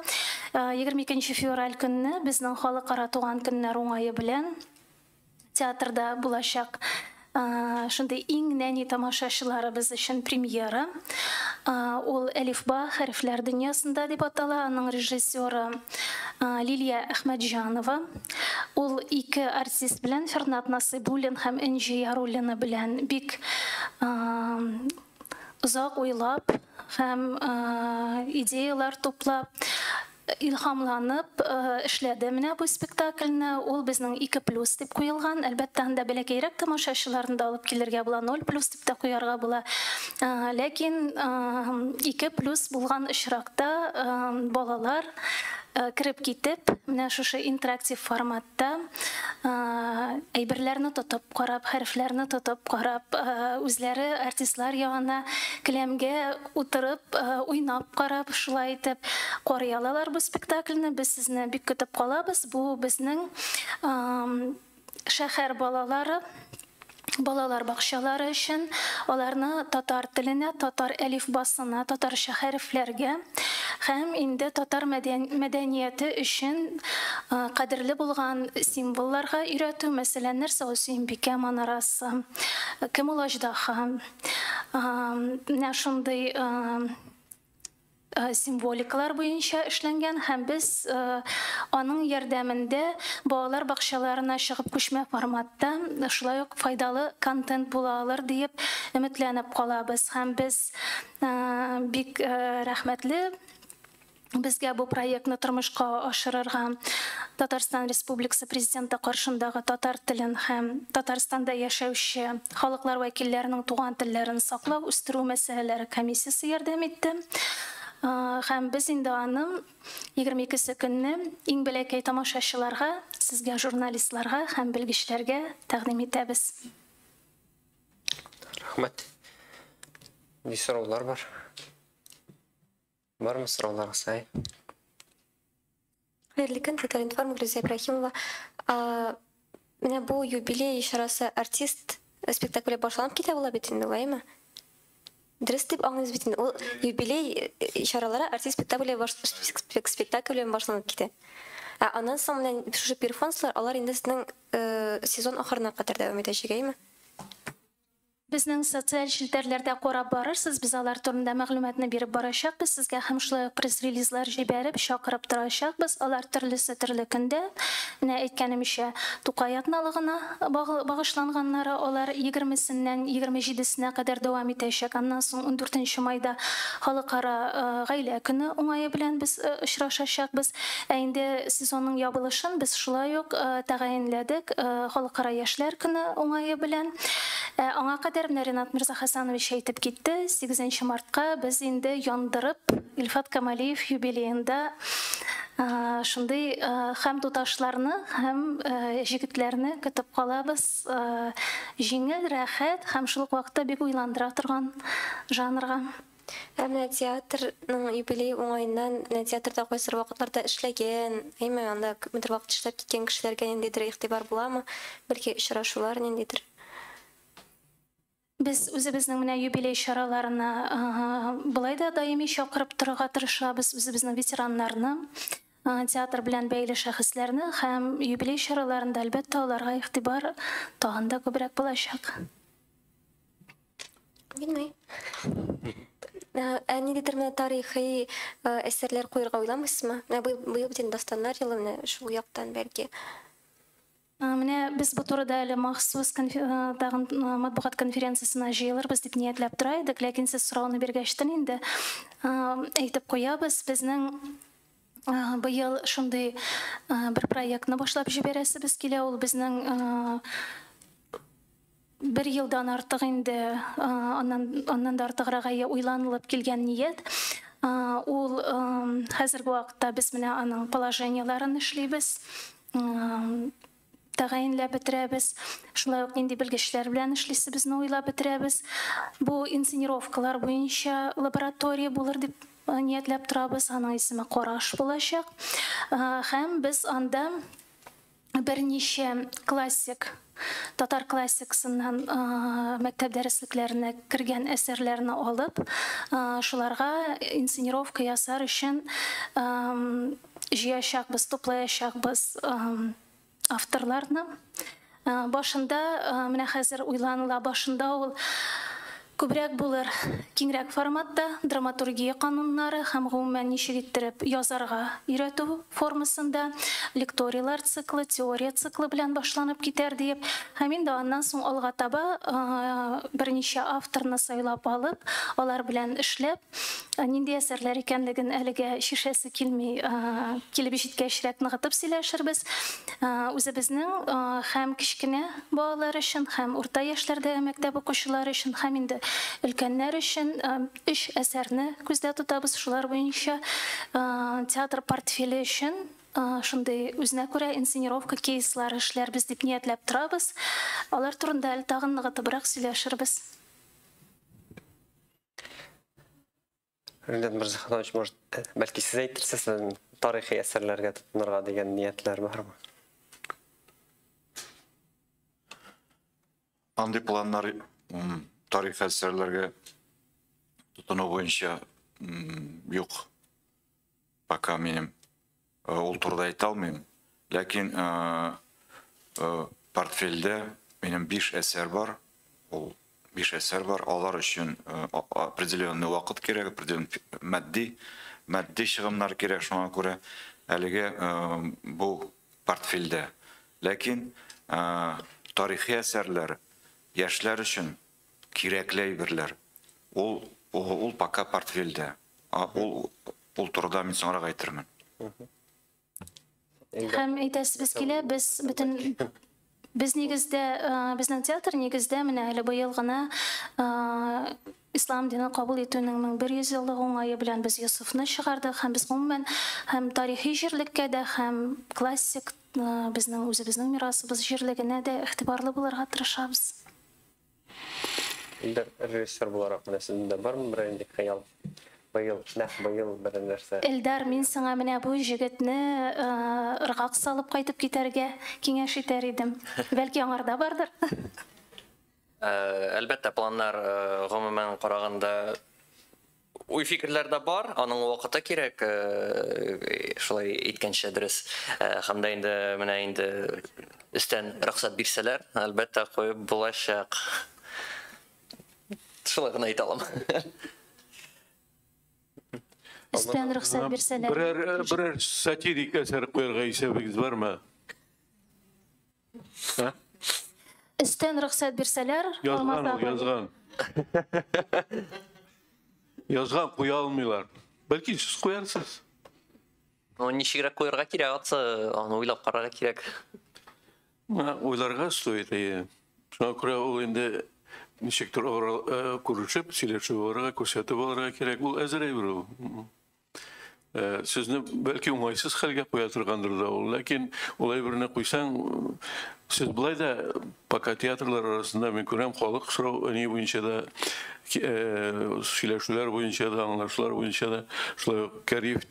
22 февраль көнне безнең халыкара туган көннәр уңае белән театрда булачак шундый иң нәни тамашачыларыбыз өчен премьера. Ул Әлифба хәрефләр дөньясында дип атала. Аның режиссеры Лилия Әхмәтҗанова. Ул ике артист белән, Фернат Насыйбуллин һәм Энҗе Яруллина белән бик озак уйлап һәм идеялар туплап, илһамланып эшләде менә бу спектакльне. Ул безнең 2+ дип куелган. Әлбәттә, анда бәләкәйрәк тамашачыларны да алып килергә була, 0+ дип тә куярга була. Ләкин 2+ булган очракта балалар кереп китеп, менә шушы интерактив форматта әйберләрне тотып карап, хәрефләрне тотып карап, үзләре артистлар янына келәмгә утырып, уйнап карап, шулай итеп карый алалар бу спектакльне. Без сезне бик көтеп калабыз. Бу безнең шәһәр балалары, балалар бакчалары өчен аларны татар теленә, татар әлифбасына, татарча хәрефләргә һәм инде татар мәдәнияте өчен кадерле булган символларга өйрәтү. Мәсәлән, нәрсә ул Сөембикә манарасы, кем ул Аждаһа, менә шундый Символикалар буенча эшләнгән һәм без аның ярдәмендә балалар бакчаларына чыгып күчмә форматта шулай ук файдалы контент була алыр диеп өметләнеп калабыз. Һәм без бик рәхмәтле безгә бу проектны тормышка ашырырга Татарстан Республикасы Президенты каршындагы татар телен һәм Татарстанда яшәүче халыклар вәкилләренең туган телләрен саклау, үстерү мәсьәләләре комиссиясе ярдәм итте. Һәм без инде аны 22 көнне иң бәләкәй тамашачыларга, сезгә, журналистларга һәм белгечләргә тәкъдим итәбез. Рәхмәт. Ни сораулар бар? Бармы сорауларыгыз? Әй. Хәерле көн, Татар-информ, Гөлүзә Ибраһимова. Менә бу юбилей чарасы артист спектакле башланып китә була бит инде, улаймы? Дөрес дип аңлыйбыз бит инде. Ул юбилей чаралары артист спектакле баш спектакль белән башланып китә. Ә аннан соң менә шушы перформанслар, алар инде сезнең сезон ахырына кадәр дәвам итәчәк, әйме? Безнең социаль челтәрләрдә карап барырсыз, без алар турында мәгълүматны биреп барачакбыз сезгә һәм шулай ук пресс-релизлар җибәреп, чакырып торачакбыз. Алар төрлесе төрле көндә. Менә әйткәнемчә, Тукай атналыгына багышланганнары алар 20-сеннән 27-сенә кадәр дәвам итәчәк. Аннан соң 14 майда Халыкара гаилә көне уңае белән без очрашачакбыз. Ә инде сезонның ябылышын без шулай ук тәгаенләдек Халыкара яшьләр көне уңае белән. Аңа кадәр менә Ренат Мирзахасанович әйтеп китте, 8 мартка без инде яндырып Илфат Камалиев юбилеенда шундый һәм туташларны, һәм җегетләрне көтеп калабыз. Җиңел, рәхәт һәм шул ук вакытта бик уйландыра торган жанрга. Ә менә театрның юбилей уңаеннан, менә театрда кайсыр вакытларда эшләгән, әйме, анда күпмедер вакыт эшләп киткән кешеләргә ниндидер игътибар буламы? Бәлки очрашулар ниндидер? Без үзебезнең менә юбилей чараларына былай да даими чакырып торырга тырышабыз, үзебезнең ветераннарны, театр белән бәйле шәхесләрне һәм юбилей чараларында әлбәттә аларга игътибар тагын да күбрәк булачак. Белмим. Ә ниндидер менә тарихи әсәрләр куярга уйламыйсызмы? Менә быел бит инде дастаннар елы, менә шул яктан бәлки. Менә без бу турыда әле махсус тагын матбугат конференциясенә җыелырбыз дип ниятләп тора идек, ләкин сез сорауны биргәчтен инде әйтеп куябыз, безнең быел шундый бер проектны башлап җибәрәсебез килә, ул безнең бер елдан артык инде, аннан да артыграк уйланылып килгән ният. Ул хәзерге вакытта без менә аның положениеларын эшлибез, тәгаенләп бетерәбез. Шулай ук нинди белгечләр белән эшлисебезне уйлап бетерәбез. Бу инсценировкалар буенча лаборатория булыр дип ниятләп торабыз. Аның исеме Караш булачак. Һәм без анда берничә классик, татар классикасыннан мәктәп дәреслекләренә кергән әсәрләрне алып, шуларга инсценировка ясар өчен җыячакбыз, туплаячакбыз авторларны. Башында, менә хәзер уйланыла, башында ул күбрәк булыр киңрәк форматта, драматургия кануннары һәм гомумән ничек иттереп язарга өйрәтү формасында, лекториялар циклы, теория циклы белән башланып китәр диеп, һәм инде аннан соң алга таба берничә авторны сайлап алып, алар белән эшләп, нинди әсәрләр икәнлеген әлегә шешәсе килми, килеп җиткәчрәк ныгытып сөйләшербез. Үзебезнең һәм кечкенә балалар өчен, һәм урта яшьләрдәге мәктәп укучылары өчен, һәм инде өлкәннәр өчен өч әсәрне күздә тотабыз. Шулар буенча театр портфеле өчен шундый үзенә күрә инсценировка кейслары эшләрбез дип ниятләп торабыз. Алар турында әле тагын ныгытыбрак сөйләшербез. Ренат Мирзаханович, может, бәлки сез әйтерсез, тарихи әсәрләргә тотынырга дигән ниятләр бармы? Андый планнар тарихи әсәрләргә тотыну буенча юк. Пока минем ул турыда әйтә алмыйм. Ләкин портфельдә минем 5 әсәр бар. Ул 5 әсәр бар. Алар өчен определенный вакыт кирәк, определенный матди чыгымнар кирәк, шуңа күрә әлегә бу портфельдә. Ләкин тарихи әсәрләр яшьләр өчен кирәкле әйберләр. Ул пока портфельдә. Ул турыда мин соңрак әйтермен. Һәм әйтәсебез килә, без бөтен без нигездә, безнең театр нигездә менә әле быел гына ислам динен кабул итүнең 1100 еллыгы уңае белән без Йосыфны чыгардык, һәм без гомумән һәм тарихи җирлеккә дә, һәм классик безнең үзебезнең мирасыбыз җирлегенә дә игътибарлы булырга тырышабыз. Илдар, режиссер буларак менә сезнең дә бармы берәр нинди хыял? Быел, нәкъ быел берәр нәрсә? Элдар, мин сиңа менә бу җегетне ыргак салып кайтып китәргә киңәш итәр идем. Бәлки аңарда бардыр. Әлбәттә, планнар гомумән караганда уй фикерләр дә бар, аның вакыты кирәк, шулай әйткәнчә дөрес. Һәм дә инде менә инде өстән рөхсәт бирсәләр, әлбәттә, куеп булачак. Шулай гына әйтә алам. Өстән рөхсәт бирсәләр. Берәр сатирик әсәр куярга исәбегез бармы? Өстән рөхсәт бирсәләр, Язган ул, язган. Язган куя алмыйлар. Бәлки сез куярсыз. Ну, ничегрәк куярга кирәк, атса, аны уйлап карарга кирәк. Уйларга стоит, әйе. Шуңа күрә ул инде ничектер күрешеп, сөйләшеп алырга, күрсәтеп алырга кирәк. Ул әзер әйбер ул. Сезне бәлки уңайсыз хәлгә куя торгандыр да ул, ләкин ул әйберне куйсаң, сез былай да пока театрлар арасында мин күрәм, халык сорау ни буенча да, сөйләшүләр буенча да, аңлашулар буенча да, шулай ук Кариев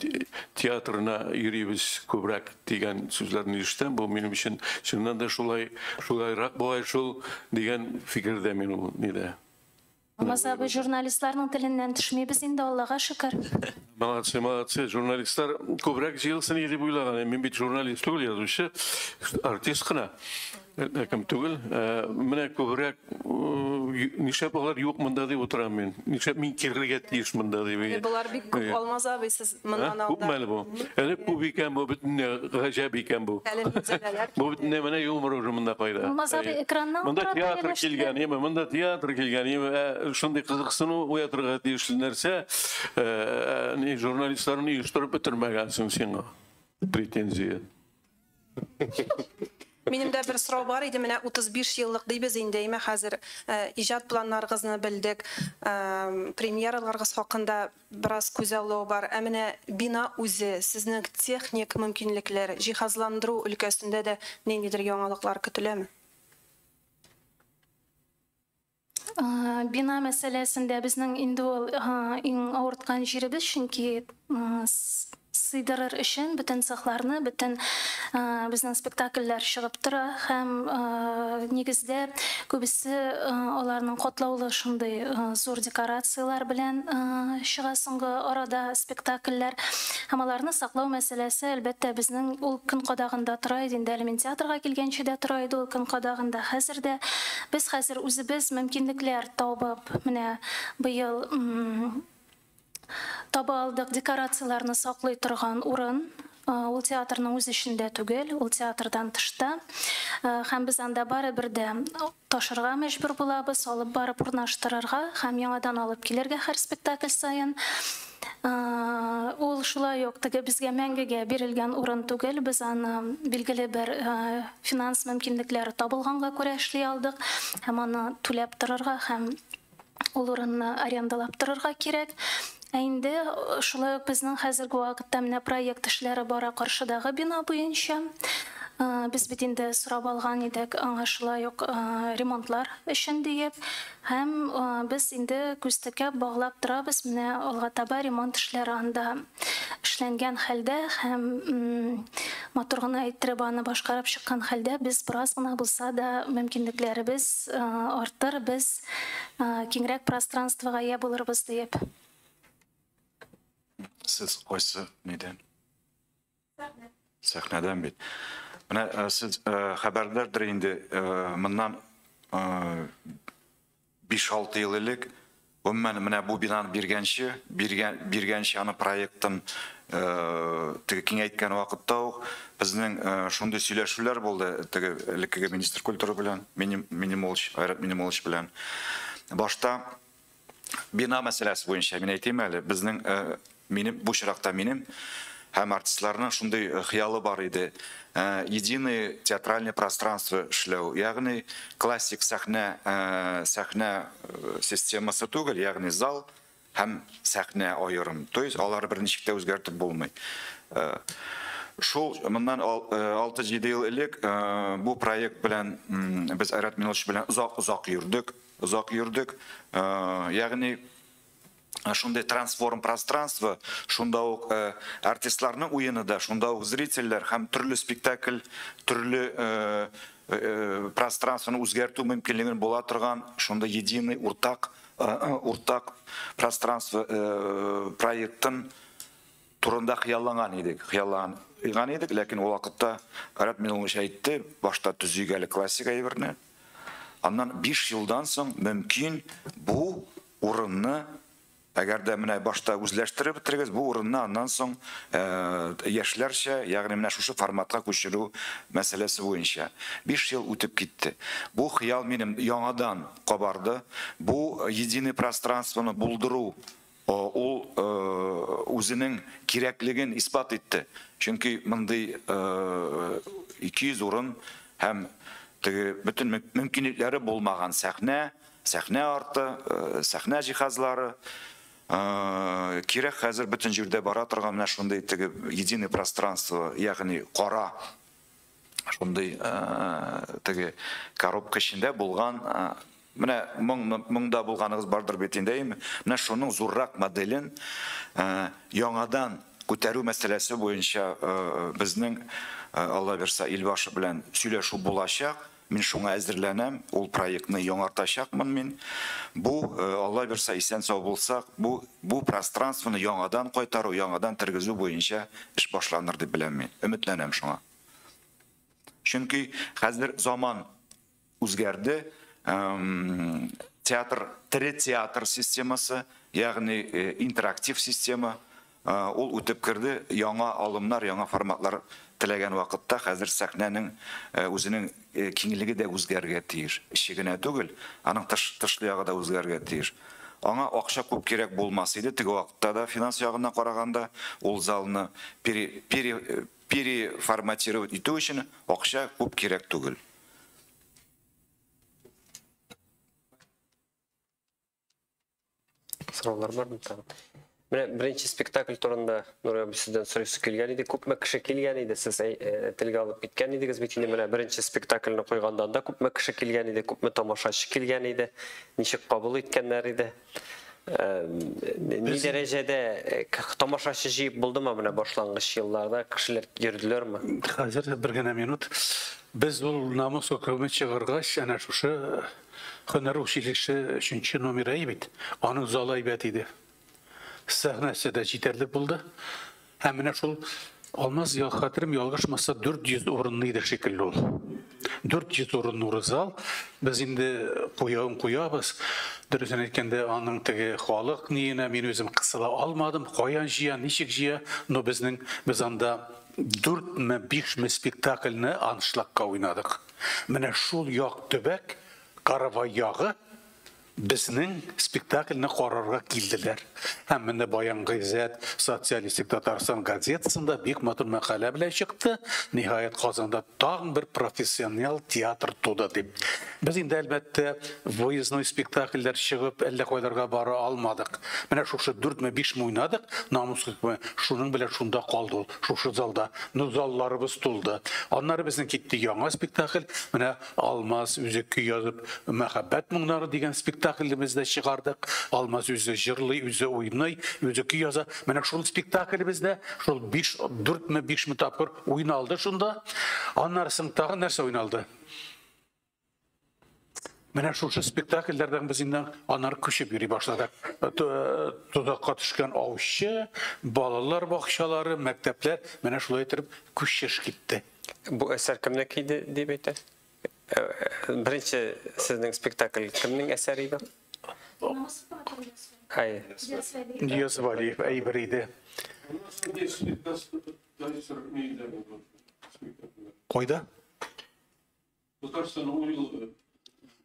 театрына йөрибез күбрәк дигән сүзләрне ишетәм. Бу минем өчен чыннан да шулайрак бугай шул дигән фикердә мин ул нидә. Алмаз абый, журналистларның теленнән төшмибез инде, Аллага шөкер. Молодцы, молодцы. Журналистлар күбрәк җыелсын иде дип уйлаган. Мин бит журналист түгел, язучы, артист кына. Кем түгел. Менә күбрәк нишләп алар юк монда дип утырам мин. Нишләп мин кирергә тиеш монда дип. Болар бик күп, Алмаз абый, сез моннан алда. Күпме әле бу? Әле күп икән бу, бөтенләй гаҗәп икән бу. Әле минзәләләр. Бу бөтенләй менә юмор уже монда кайда. Алмаз абый, экраннан Монда театр килгән, яме, монда театр килгән, яме, шундый кызыксыну уятырга тиешле нәрсә, ни журналистларны оештырып бетермәгәнсең сиңа. Претензия. Минем дә бер сорау бар иде, менә 35 еллык дибез инде, әйме хәзер иҗат планнарыгызны белдек, премьераларыгыз хакында бераз күзаллау бар. Ә менә бина үзе, сезнең техник мөмкинлекләр, җиһазландыру өлкәсендә дә ниндидер яңалыклар көтеләме? Бина мәсьәләсендә безнең инде ул иң авырткан җиребез, чөнки сыйдырыр өчен бөтен цехларны, бөтен безнең спектакльләр чыгып тора һәм нигездә күбесе аларның катлаулы шундый зур декорацияләр белән чыга соңгы арада спектакльләр һәм аларны саклау мәсьәләсе әлбәттә безнең ул көн кадагында тора иде инде, әле мин театрга килгәнче дә тора иде ул көн кадагында. Хәзер дә без хәзер үзебез мөмкинлекләр табып, менә быел таба алдык декорацияләрне саклый торган урын. Ул театрның үз эчендә түгел, ул театрдан тышта. Һәм без анда барыбер дә ташырга мәҗбүр булабыз, алып барып урнаштырырга һәм яңадан алып килергә һәр спектакль саен. Ул шулай ук теге безгә мәңгегә бирелгән урын түгел, без аны билгеле бер финанс мөмкинлекләре табылганга күрә эшли алдык һәм аны түләп торырга һәм ул урынны арендалап торырга кирәк. Ә инде шулай ук безнең хәзерге вакытта менә проект эшләре бара каршыдагы бина буенча. Без бит инде сорап алган идек аңа шулай ук ремонтлар өчен диеп. Һәм без инде күз текәп баглап торабыз, менә алга таба ремонт эшләре анда эшләнгән хәлдә һәм матур гына иттереп аны башкарып чыккан хәлдә без бераз гына булса да мөмкинлекләребез артыр, без киңрәк пространствога ия булырбыз диеп. Сез кайсы нидән? Сәхнәдән бит. Менә сез хәбәрдәрдер инде, моннан 5-6 ел элек, гомумән, менә бу бинаны биргәнче, биргәнче аны проектын теге киңәйткән вакытта ук безнең шундый сөйләшүләр булды, теге элеккеге министр культуры белән, Минимолыч, Айрат Минимолыч белән. Башта бина мәсьәләсе буенча мин әйтим әле, безнең минем бу чиракта минем һәм артистларның шундый хыялы бар иде. Единое театральное пространство эшләү, ягъни классик сәхнә, сәхнә системасы түгел, ягъни зал һәм сәхнә аерым. То есть алар берничек тә үзгәртеп булмый. Шул моннан 6-7 ел элек бу проект белән без Айрат Минуллович белән озак-озак йөрдек, озак йөрдек. Ягъни шундый трансформ пространство, шунда ук артистларның уены да, шунда ук зрительләр һәм төрле спектакль, төрле пространствоны үзгәртү мөмкинлеген була торган шундый единый уртак уртак пространство проектын турында хыялланган идек, хыялланган идек, ләкин ул вакытта Айрат Минуллович әйтте, башта төзик әле классик әйберне. Аннан 5 елдан соң мөмкин бу урынны, әгәр дә менә башта үзләштереп бетерегез, бу урынны аннан соң яшьләрчә, ягъни менә шушы форматка күчерү мәсьәләсе буенча. 5 ел үтеп китте. Бу хыял минем яңадан кабарды. Бу единый пространствоны булдыру ул үзенең кирәклеген исбат итте. Чөнки мондый 200 урын һәм теге бөтен мөмкинлекләре булмаган сәхнә, сәхнә арты, сәхнә җиһазлары кирәк хәзер бөтен җирдә бара торган менә шундый теге единый пространство, ягъни кара шундый теге коробка эчендә булган, менә моңда булганыгыз бардыр бит инде, әйеме? Менә шуның зуррак моделен яңадан күтәрү мәсьәләсе буенча безнең, Алла бирса, Илбашы белән сөйләшү булачак. Мин шуңа әзерләнәм, ул проектны яңартачакмын мин. Бу, Алла бирса, исән сау булсак, бу пространствоны яңадан кайтару, яңадан тергезү буенча эш башланыр дип беләм мин. Өметләнәм шуңа. Чөнки хәзер заман үзгәрде. Театр, тере театр системасы, ягъни интерактив система, ул үтеп керде. Яңа алымнар, яңа форматлар теләгән вакытта хәзер сәхнәнең үзенең киңлеге дә үзгәрергә тиеш. Эче генә түгел, аның тышлы ягы да үзгәрергә тиеш. Аңа акча күп кирәк булмас иде. Теге вакытта да финанс ягыннан караганда ул залны переформатировать итү өчен акча күп кирәк түгел. Сораулар бармы тагын? Менә беренче спектакль турында Нурия абый сездән сорыйсы килгән иде. Күпме кеше килгән иде? Сез телгә алып киткән идегез бит инде, менә беренче спектакльне куйганда анда күпме кеше килгән иде, күпме тамашачы килгән иде, ничек кабул иткәннәр иде? Ни дәрәҗәдә тамашачы җыеп булдымы менә башлангыч елларда, кешеләр йөрделәрме? Хәзер бер генә минут. Без ул намус хөкеме чыгаргач, әнә шушы һөнәр училище 3 номер әйбит. Аның залы әйбәт иде. Сәхнәсе дә җитәрлек булды. Һәм менә шул Алмаз, хәтерем ялгышмаса, 400 урынлы иде шикелле ул. 400 урынлы зал. Без инде куявын куябыз. Дөресен әйткәндә, аның теге халык ниенә мин үзем кысыла алмадым. Каян җыя, ничек җыя, но без анда 4-ме, 5-ме спектакльне аншлагка уйнадык. Менә шул як төбәк, Каравай ягы безнең спектакльне карарга килделәр. Һәм менә Баян Гыйззәт Социалистик Татарстан газетасында бик матур мәкалә белән чыкты. Ниһаять, Казанда тагын бер профессионал театр туды дип. Без инде әлбәттә выездной спектакльләр чыгып әллә кайларга бара алмадык. Менә шушы 4-ме, 5-ме уйнадык, намус хөкеме шуның белән шунда калды ул, шушы залда. Ну, залларыбыз тулды. Аннары безнең китте яңа спектакль. Менә Алмаз үзе көй язып Мәхәббәт моңнары дигән спектаклебезне чыгардык. Алмаз үзе җырлый, үзе уйный, үзе көй яза. Менә шул спектаклебездә шул 5, 4-ме, 5-ме тапкыр уйналды шунда. Аннары соң тагын нәрсә уйналды? Менә шушы спектакльләрдән без инде аннары күчеп йөри башладык. Тозакка төшкән аучы, балалар бакчалары, мәктәпләр, менә шулай итеп күчеш китте. Бу әсәр кемнеке иде дип әйтә? Беренче сезнең спектакль кемнең әсәре иде? Әйе. Диас Валиев әйбер иде. Кайда? Татарстанның ун еллыгы.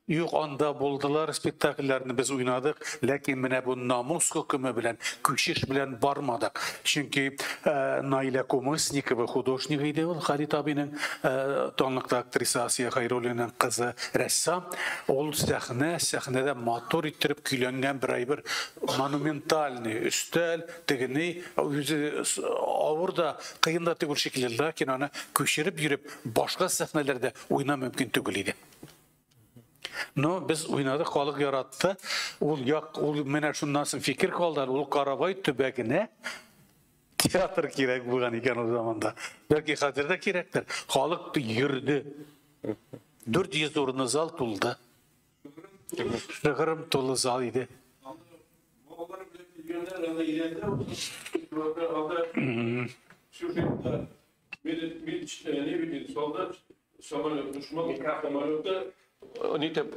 Юк, анда булдылар, спектакльләрне без уйнадык, ләкин менә бу намус хөкеме белән, күчеш белән бармадык. Чөнки Наилә Кумысникова художник иде ул, Халит абыйның танлыклы актриса Асия Хайруллинаның кызы, рәссам. Ул сәхнә, сәхнәдә матур иттереп көйләнгән бер әйбер, монументальный өстәл, тегене үзе авыр да, кыен да түгел шикелле, ләкин аны күчереп йөреп, башка сәхнәләрдә уйнау мөмкин түгел иде. Но без уйнадык, халык яратты. Ул як, ул менә шуннан соң фикер калды, ул Карабай төбәгенә театр кирәк булган икән ул заманда. Бәлки хәзер дә кирәктер. Халык йөрде. 400 урынлы зал тулды. Шыгрым тулы зал иде. Балалар белән килгәннәр, анда идәндә анда сюжетта мин мин не бит солдат самолет дошман самолеты нитеп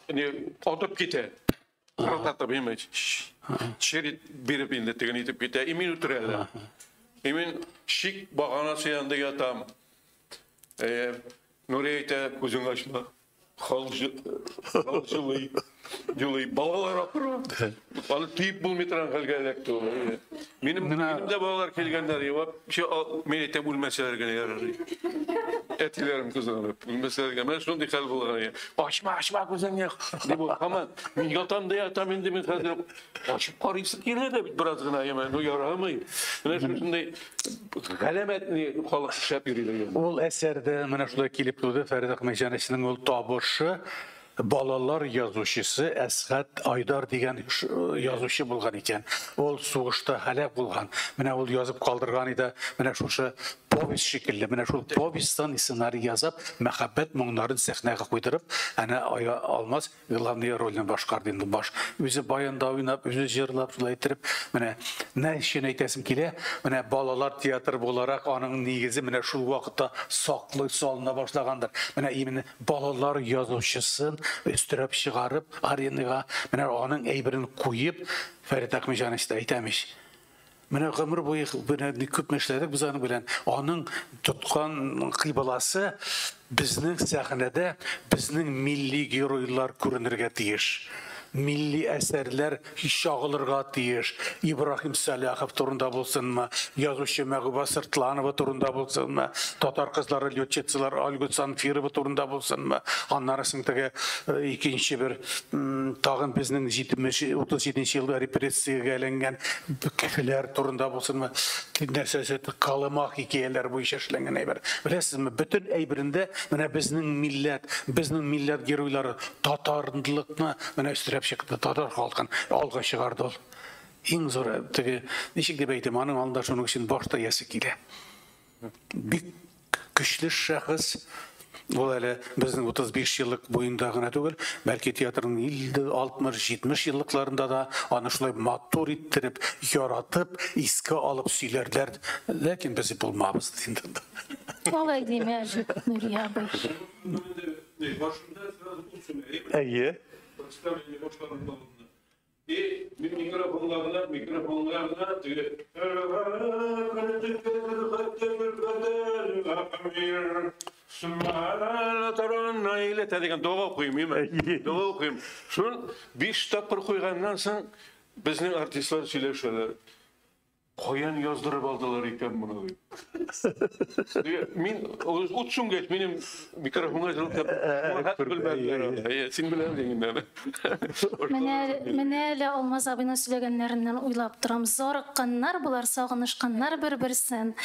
не атып китә. Граната бимәч. Черит биреп инде теге нитеп китә. И мин үтерәләр. И мин шик баганасы янында ятам. Нури әйтә, күзең ачма. Халык җылый. Җылый. Балалар акыра. Аны тиеп булмый торган хәлгә эләкте ул. Минем дә балалар килгәннәр, вообще мин әйтәм, үлмәсәләр генә ярар. Әтиләрем кызганып, үлмәсәләр генә. Менә шундый хәл булган. Ачма, ачма күзеңне. Дип ул һаман мин ятам да ятам инде мин хәзер ачып карыйсы килә дә бит бераз гына, яме, ну ярамый. Менә шушындый галәмәт халык шәп йөриләр. Ул әсәрдә менә шулай килеп туды Фәрит Әхмәтҗановичның ул табышы балалар язучысы Әсгать Айдар дигән язучы булган икән. Ул сугышта һәлак булган. Менә ул язып калдырган иде, менә шушы повесть шикелле. Менә шул повестьтан сценарий язып, мәхәббәт моңнарын сәхнәгә куйдырып, әнә Алмаз главный рольне башкарды инде баш. Үзе баянда уйнап, үзе җырлап, шулай иттереп, менә ни өчен әйтәсем килә, менә балалар театры буларак аның нигезе менә шул вакытта саклы салына башлагандыр. Менә именно балалар язучысын өстерәп чыгарып аренага, менә аның әйберен куеп, Фәрит Әхмәтҗанович та әйтәмеш. Менә гомер буе менә күп эшләдек без аның белән. Аның тоткан кыйбласы безнең сәхнәдә безнең милли геройлар күренергә тиеш. Милли әсәрләр чагылырга тиеш. Ибраһим Саляхов турында булсынмы, язучы Мәгуба Сыртланова турында булсынмы, татар кызлары летчицалар Ольга Санфирова турында булсынмы, аннары соң теге икенче бер тагын безнең 37 елда репрессиягә эленгән кешеләр турында булсынмы, нәрсәсе Колыма хикәяләр буенча эшләнгән әйбер. Беләсезме, бөтен әйберендә менә безнең милләт, безнең милләт геройлары татарлыкны менә өстерәп чыкты, татар халкын алга чыгарды ул. Иң зур теге, ничек дип әйтим, аның алдында шуның өчен баш таясы килә. Бик көчле шәхес. Ул әле безнең 35 еллык буенда гына түгел, бәлки театрның 50, 60, 70 еллыкларында да аны шулай матур иттереп, яратып, искә алып сөйләрләр. Ләкин без булмабыз инде. Алай димә, Нурия абый. Башында сразу ут. Әйе. Представление башланып. И микрофонга гына теге дигән дога укыйм, име? Дога укыйм. Шун 5 тапкыр куйганнан соң безнең артистлар сөйләшәләр. Каян яздырып алдылар икән моны дип. Мин ут сүнгәч, минем микрофонга җылытып белмәделәр. Син беләсең инде. Менә әле Алмаз абыйның сөйләгәннәреннән уйлап торам. Зарыкканнар булар, сагынышканнар бер-берсен.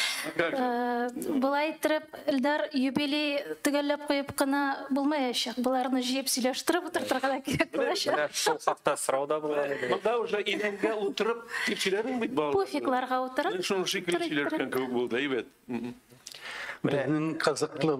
Болай иттереп, Эльдар, юбилей төгәлләп куеп кына булмаячак. Боларны җыеп сөйләштереп утыртырга да кирәк булачак. Менә шул хакта сорау да булган иде. Монда уже идәнгә утырып дип сөйләдең бит, балалар. Пуфикларга утырып. Шуны шикелле сөйләшкән кебек булды, әйбәт. Безнең кызыклы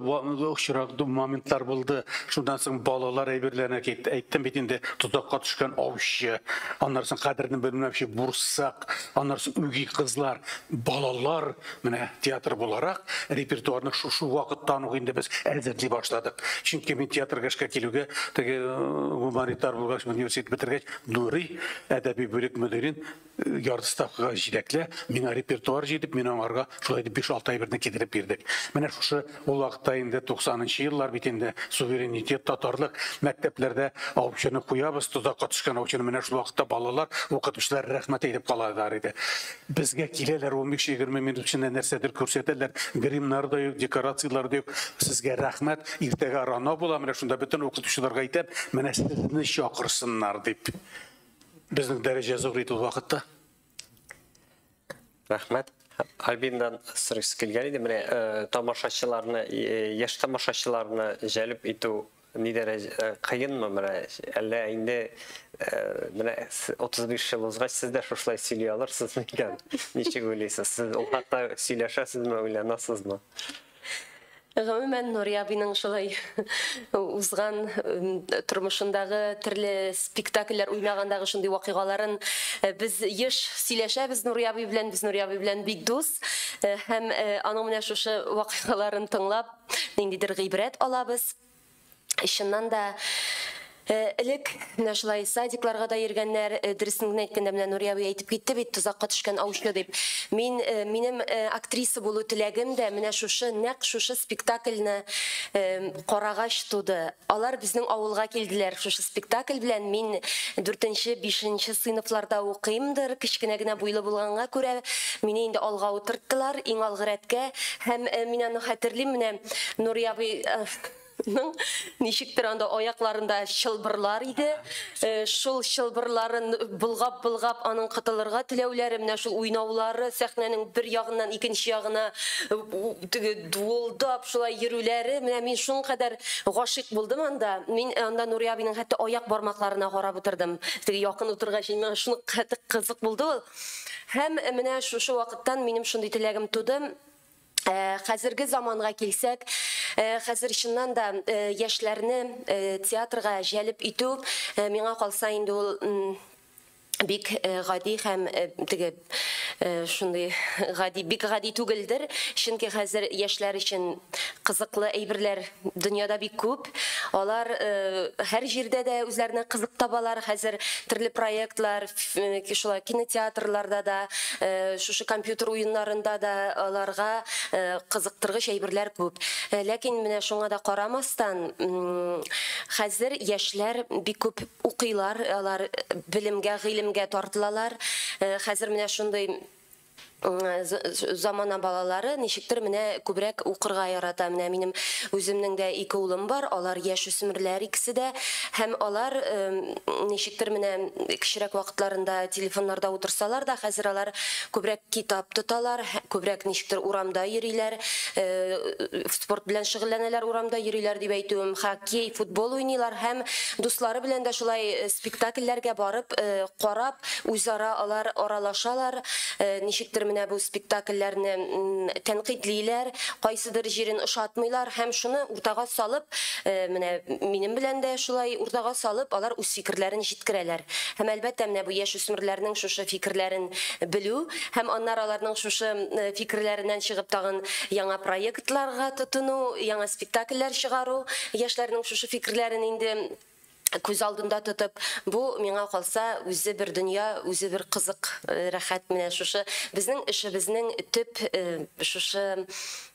очрак моментлар булды. Шуннан соң балалар әйберләренә китте. Әйттем бит инде, тозакка төшкән аучы, аннан соң кадерне белмәүче бурсак, аннан соң үги кызлар, балалар. Менә театр буларак репертуарны шушы вакыттан ук инде без әзерли башладык. Чөнки мин театрга эшкә килүгә, теге гуманитар булгач, университет бетергәч, Нури әдәби бүлек мөдирен ярты ставкага җитәклә, миңа репертуар җитеп, мин аңарга шулай итеп 5-6 әйберне китереп бирдек. Менә шушы ул вакытта инде 90нчы еллар бит инде, суверенитет, татарлык, мәктәпләрдә аучыны куябыз, тозакка төшкән аучыны. Менә шул вакытта балалар, укытучылар рәхмәт әйтеп калалар иде. Безгә киләләр, 15-20 минут эчендә нәрсәдер күрсәтәләр, гримнар да юк, декорацияләр дә юк. Сезгә рәхмәт, иртәгә рано була, менә шунда бөтен укытучыларга әйтәм, менә сезне чакырсыннар дип. Безнең дәрәҗә зур иде ул вакытта. Рәхмәт. Альбиндан сорыйсы килгән иде. Менә тамашачыларны, яшь тамашачыларны җәлеп итү ни дәрәҗә кыенмы менә? Әллә инде менә 35 ел узгач сез дә шушылай сөйли алырсыз микән? Ничек уйлыйсыз? Сез ул хакта сөйләшәсезме, уйланасызмы? Гомумән, Нури абыйның шулай узган тормышындагы төрле спектакльләр уйнагандагы шундый вакыйгаларын без еш сөйләшәбез Нури абый белән, без Нури абый белән бик дус. Һәм аның менә шушы вакыйгаларын тыңлап, ниндидер гыйбрәт алабыз. Чыннан да, элек менә шулай садикларга да йөргәннәр, дөресен генә әйткәндә, менә Нури абый әйтеп китте бит, тозакка төшкән аучы дип. Мин минем актриса булу теләгем дә менә шушы, нәкъ шушы спектакльне карагач туды. Алар безнең авылга килделәр шушы спектакль белән. Мин 4-нче, 5-нче сыйныфларда укыймдыр, кечкенә генә буйлы булганга күрә мине инде алга утырттылар, иң алгы рәткә. Һәм мин аны хәтерлим, менә Нури абый ничектер анда аякларында чылбырлар иде. Шул чылбырларын булгап-булгап аның котылырга теләүләре, менә шул уйнаулары, сәхнәнең бер ягыннан икенче ягына теге дуылдап шулай йөрүләре, менә мин шуның кадәр гашыйк булдым анда. Мин анда Нури абыйның хәтта аяк бармакларына карап утырдым. Теге якын утыргач, миңа шуның хәтта кызык булды ул. Һәм менә шушы вакыттан минем шундый теләгем туды. Хәзерге заманга килсәк, хәзер чыннан да яшьләрне театрга җәлеп итү, миңа калса инде ул бик гади һәм теге шундый гади, бик гади түгелдер, чөнки хәзер яшьләр өчен кызыклы әйберләр дөньяда бик күп. Алар һәр җирдә дә үзләренә кызык табалар. Хәзер төрле проектлар, шулай кинотеатрларда да, шушы компьютер уеннарында да аларга кызыктыргыч әйберләр күп. Ләкин менә шуңа да карамастан, хәзер яшьләр бик күп укыйлар, алар белемгә, гыйлемгә тартылалар. Хәзер менә шундый замана балалары ничектер менә күбрәк укырга ярата. Менә минем үземнең дә ике улым бар, алар яшь үсмерләр икесе дә, һәм алар ничектер менә кечерәк вакытларында телефоннарда утырсалар да, хәзер алар күбрәк китап тоталар, күбрәк ничектер урамда йөриләр, спорт белән шөгыльләнәләр, урамда йөриләр дип әйтүем, хоккей, футбол уйныйлар һәм дуслары белән дә шулай спектакльләргә барып, карап, үзара алар аралашалар, ничектер менә бу спектакльләрне тәнкыйтьлиләр, кайсыдыр җирен ошатмыйлар һәм шуны уртага салып, менә минем белән дә шулай уртага салып, алар үз фикерләрен җиткерәләр. Һәм әлбәттә менә бу яшь үсмерләрнең шушы фикерләрен белү һәм аннары аларның шушы фикерләреннән чыгып тагын яңа проектларга тотыну, яңа спектакльләр чыгару, яшьләрнең шушы фикерләрен инде күз алдында тотып, бу миңа калса үзе бер дөнья, үзе бер кызык, рәхәт. Менә шушы безнең эшебезнең төп шушы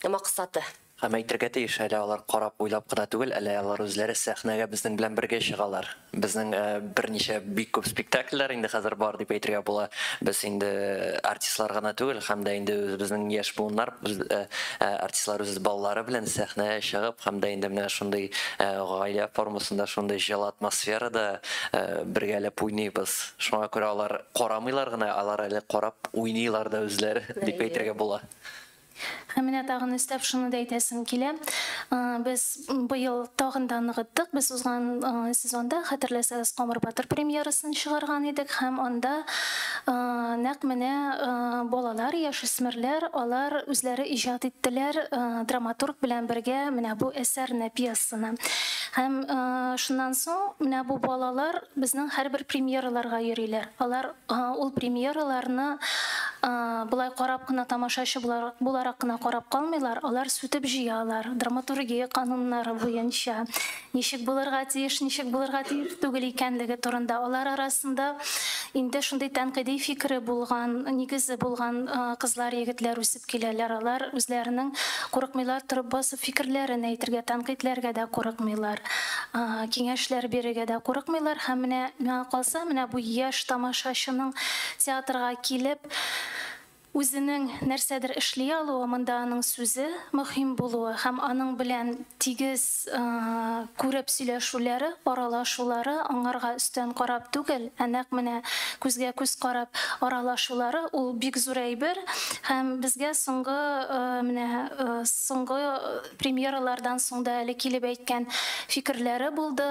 максаты. Һәм әйтергә тиеш, әле алар карап уйлап кына түгел, әле алар үзләре сәхнәгә безнең белән бергә чыгалар. Безнең берничә бик күп спектакльләр инде хәзер бар дип әйтергә була. Без инде артистлар гына түгел, һәм дә инде үзебезнең яшь буыннар, артистлар үз балалары белән сәхнәгә чыгып, һәм дә инде менә шундый гаилә формасында, шундый җылы атмосферада бергәләп уйныйбыз. Шуңа күрә алар карамыйлар гына, алар әле карап уйныйлар да үзләре дип әйтергә була. Һәм менә тагын өстәп шуны да әйтәсем килә. Без быел тагын да ныгыттык. Без узган сезонда, хәтерләсәгез, Камыр батыр премьерасын чыгарган идек һәм анда нәкъ менә балалар, яшүсмерләр, алар үзләре иҗат иттеләр драматург белән бергә менә бу әсәрне, пьесаны. Һәм шуннан соң менә бу балалар безнең һәрбер премьераларга йөриләр. Алар ул премьераларны болай карап кына тамашачы буларак кына карап калмыйлар, алар сүтеп җыялар, драматургия кануннары буенча ничек булырга тиеш, ничек булырга тиеш түгел икәнлеге турында. Алар арасында инде шундый тәнкыйди фикере булган, нигезе булган кызлар, егетләр үсеп киләләр. Алар үзләренең курыкмыйлар торып басып фикерләрен әйтергә, тәнкыйтьләргә дә курыкмыйлар, киңәшләр бирергә дә курыкмыйлар. Һәм менә миңа калса, менә бу яшь тамашачының театрга килеп үзенең нәрсәдер эшли алуы, монда аның сүзе мөһим булуы һәм аның белән тигез күреп сөйләшүләре, аралашулары, аңарга өстән карап түгел, ә нәкъ менә күзгә күз карап аралашулары, ул бик зур әйбер. Һәм безгә соңгы менә соңгы премьералардан соң да әле килеп әйткән фикерләре булды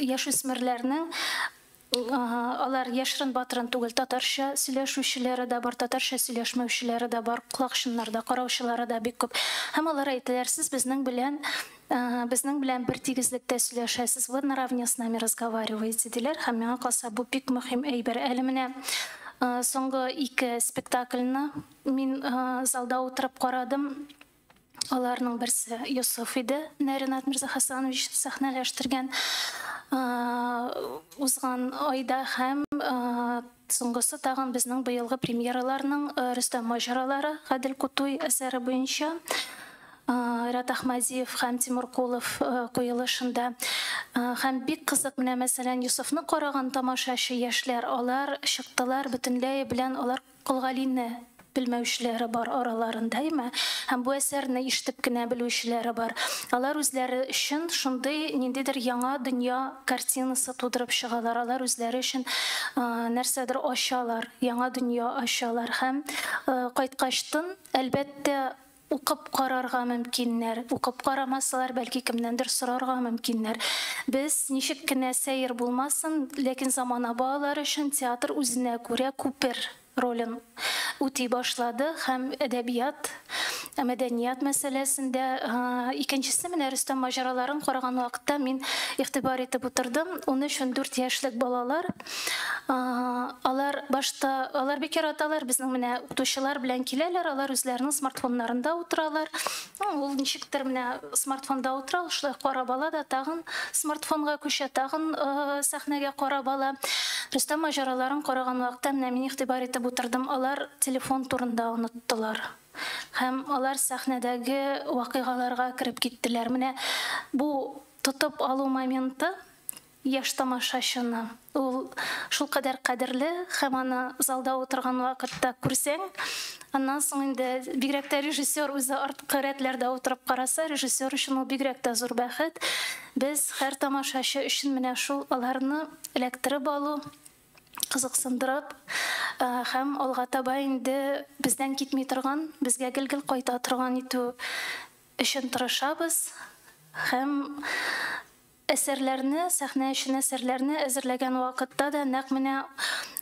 яшүсмерләрнең. Алар яшерен батырын түгел, татарча сөйләшүчеләре дә бар, татарча сөйләшмәүчеләре дә бар, колакчыннарда караучылары да бик күп. Һәм алар әйтәләр, сез безнең белән бер тигезлектә сөйләшәсез, вы наравне с нами разговариваете, диләр. Һәм миңа калса, бу бик мөһим әйбер. Әле менә соңгы 2 спектакльне мин залда утырып карадым. Аларның берсе Йосыф иде, Ринат Мирзахасанович сәхнәләштергән узган айда, һәм соңгысы тагын безнең быелгы премьераларның Рөстәм маҗаралары Гадел Кутуй әсәре буенча Рат Ахмадиев һәм Тимур Кулов куелышында. Һәм бик кызык, менә мәсәлән, Йосыфны караган тамашачы яшьләр, алар чыктылар бөтенләй белән, алар Колгалине белмәүчеләре бар араларында, әйме? Һәм бу әсәрне ишетеп кенә белүчеләре бар. Алар үзләре өчен шундый ниндидер яңа дөнья картинасы тудырып чыгалар. Алар үзләре өчен нәрсәдер ачалар, яңа дөнья ачалар. Һәм кайткачтын, әлбәттә, укып карарга мөмкиннәр. Укып карамасалар, бәлки кемнәндер сорарга мөмкиннәр. Без ничек кенә сәер булмасын, ләкин замана балалары өчен театр үзенә күрә күпер ролен үти башлады һәм әдәбият, мәдәният мәсьәләсендә. Икенчесе, менә Рөстәм маҗараларын караган вакытта мин игътибар итеп утырдым. 13-14 яшьлек балалар, алар башта, алар бик яраталар, безнең менә укытучылар белән киләләр, алар үзләренең смартфоннарында утыралар. Ул ничектер менә смартфонда утыра, шулай карап ала да тагын смартфонга күчә, тагын сәхнәгә карап ала. Рөстәм маҗараларын караган вакытта менә мин игътибар итеп утырдым, алар телефон турында оныттылар. Һәм алар сәхнәдәге вакыйгаларга кереп киттеләр. Менә бу тотып алу моменты яшь тамашачыны, ул шулкадәр кадерле, һәм аны залда утырган вакытта күрсәң, аннан соң инде бигрәк тә режиссер үзе арткы рәтләрдә утырып караса, режиссер өчен ул бигрәк тә зур бәхет. Без һәр тамашачы өчен менә шул аларны эләктереп алу, кызыксындырып, һәм алга таба инде бездән китми торган, безгә гел-гел кайта торган итү өчен тырышабыз. Һәм әсәрләрне, сәхнә өчен әсәрләрне әзерләгән вакытта да нәкъ менә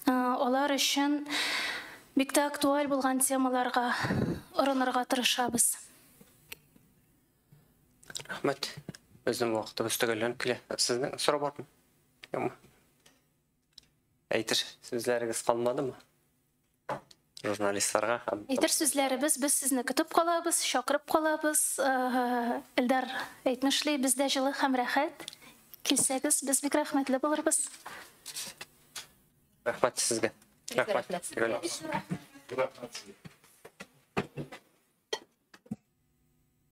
алар өчен бик тә актуаль булган темаларга орынырга тырышабыз. Рәхмәт. Безнең вакытыбыз төгәлләнеп килә. Сезнең сорау бармы? Юкмы? Әйтер сүзләрегез калмадымы? Журналистларга һәм Әйтер сүзләребез, без сезне көтеп калабыз, чакырып калабыз. Элдар әйтмешли, бездә җылы һәм рәхәт. Килсәгез, без бик рәхмәтле булырбыз. Рәхмәт сезгә. Рәхмәт. Рәхмәт. Рәхмәт.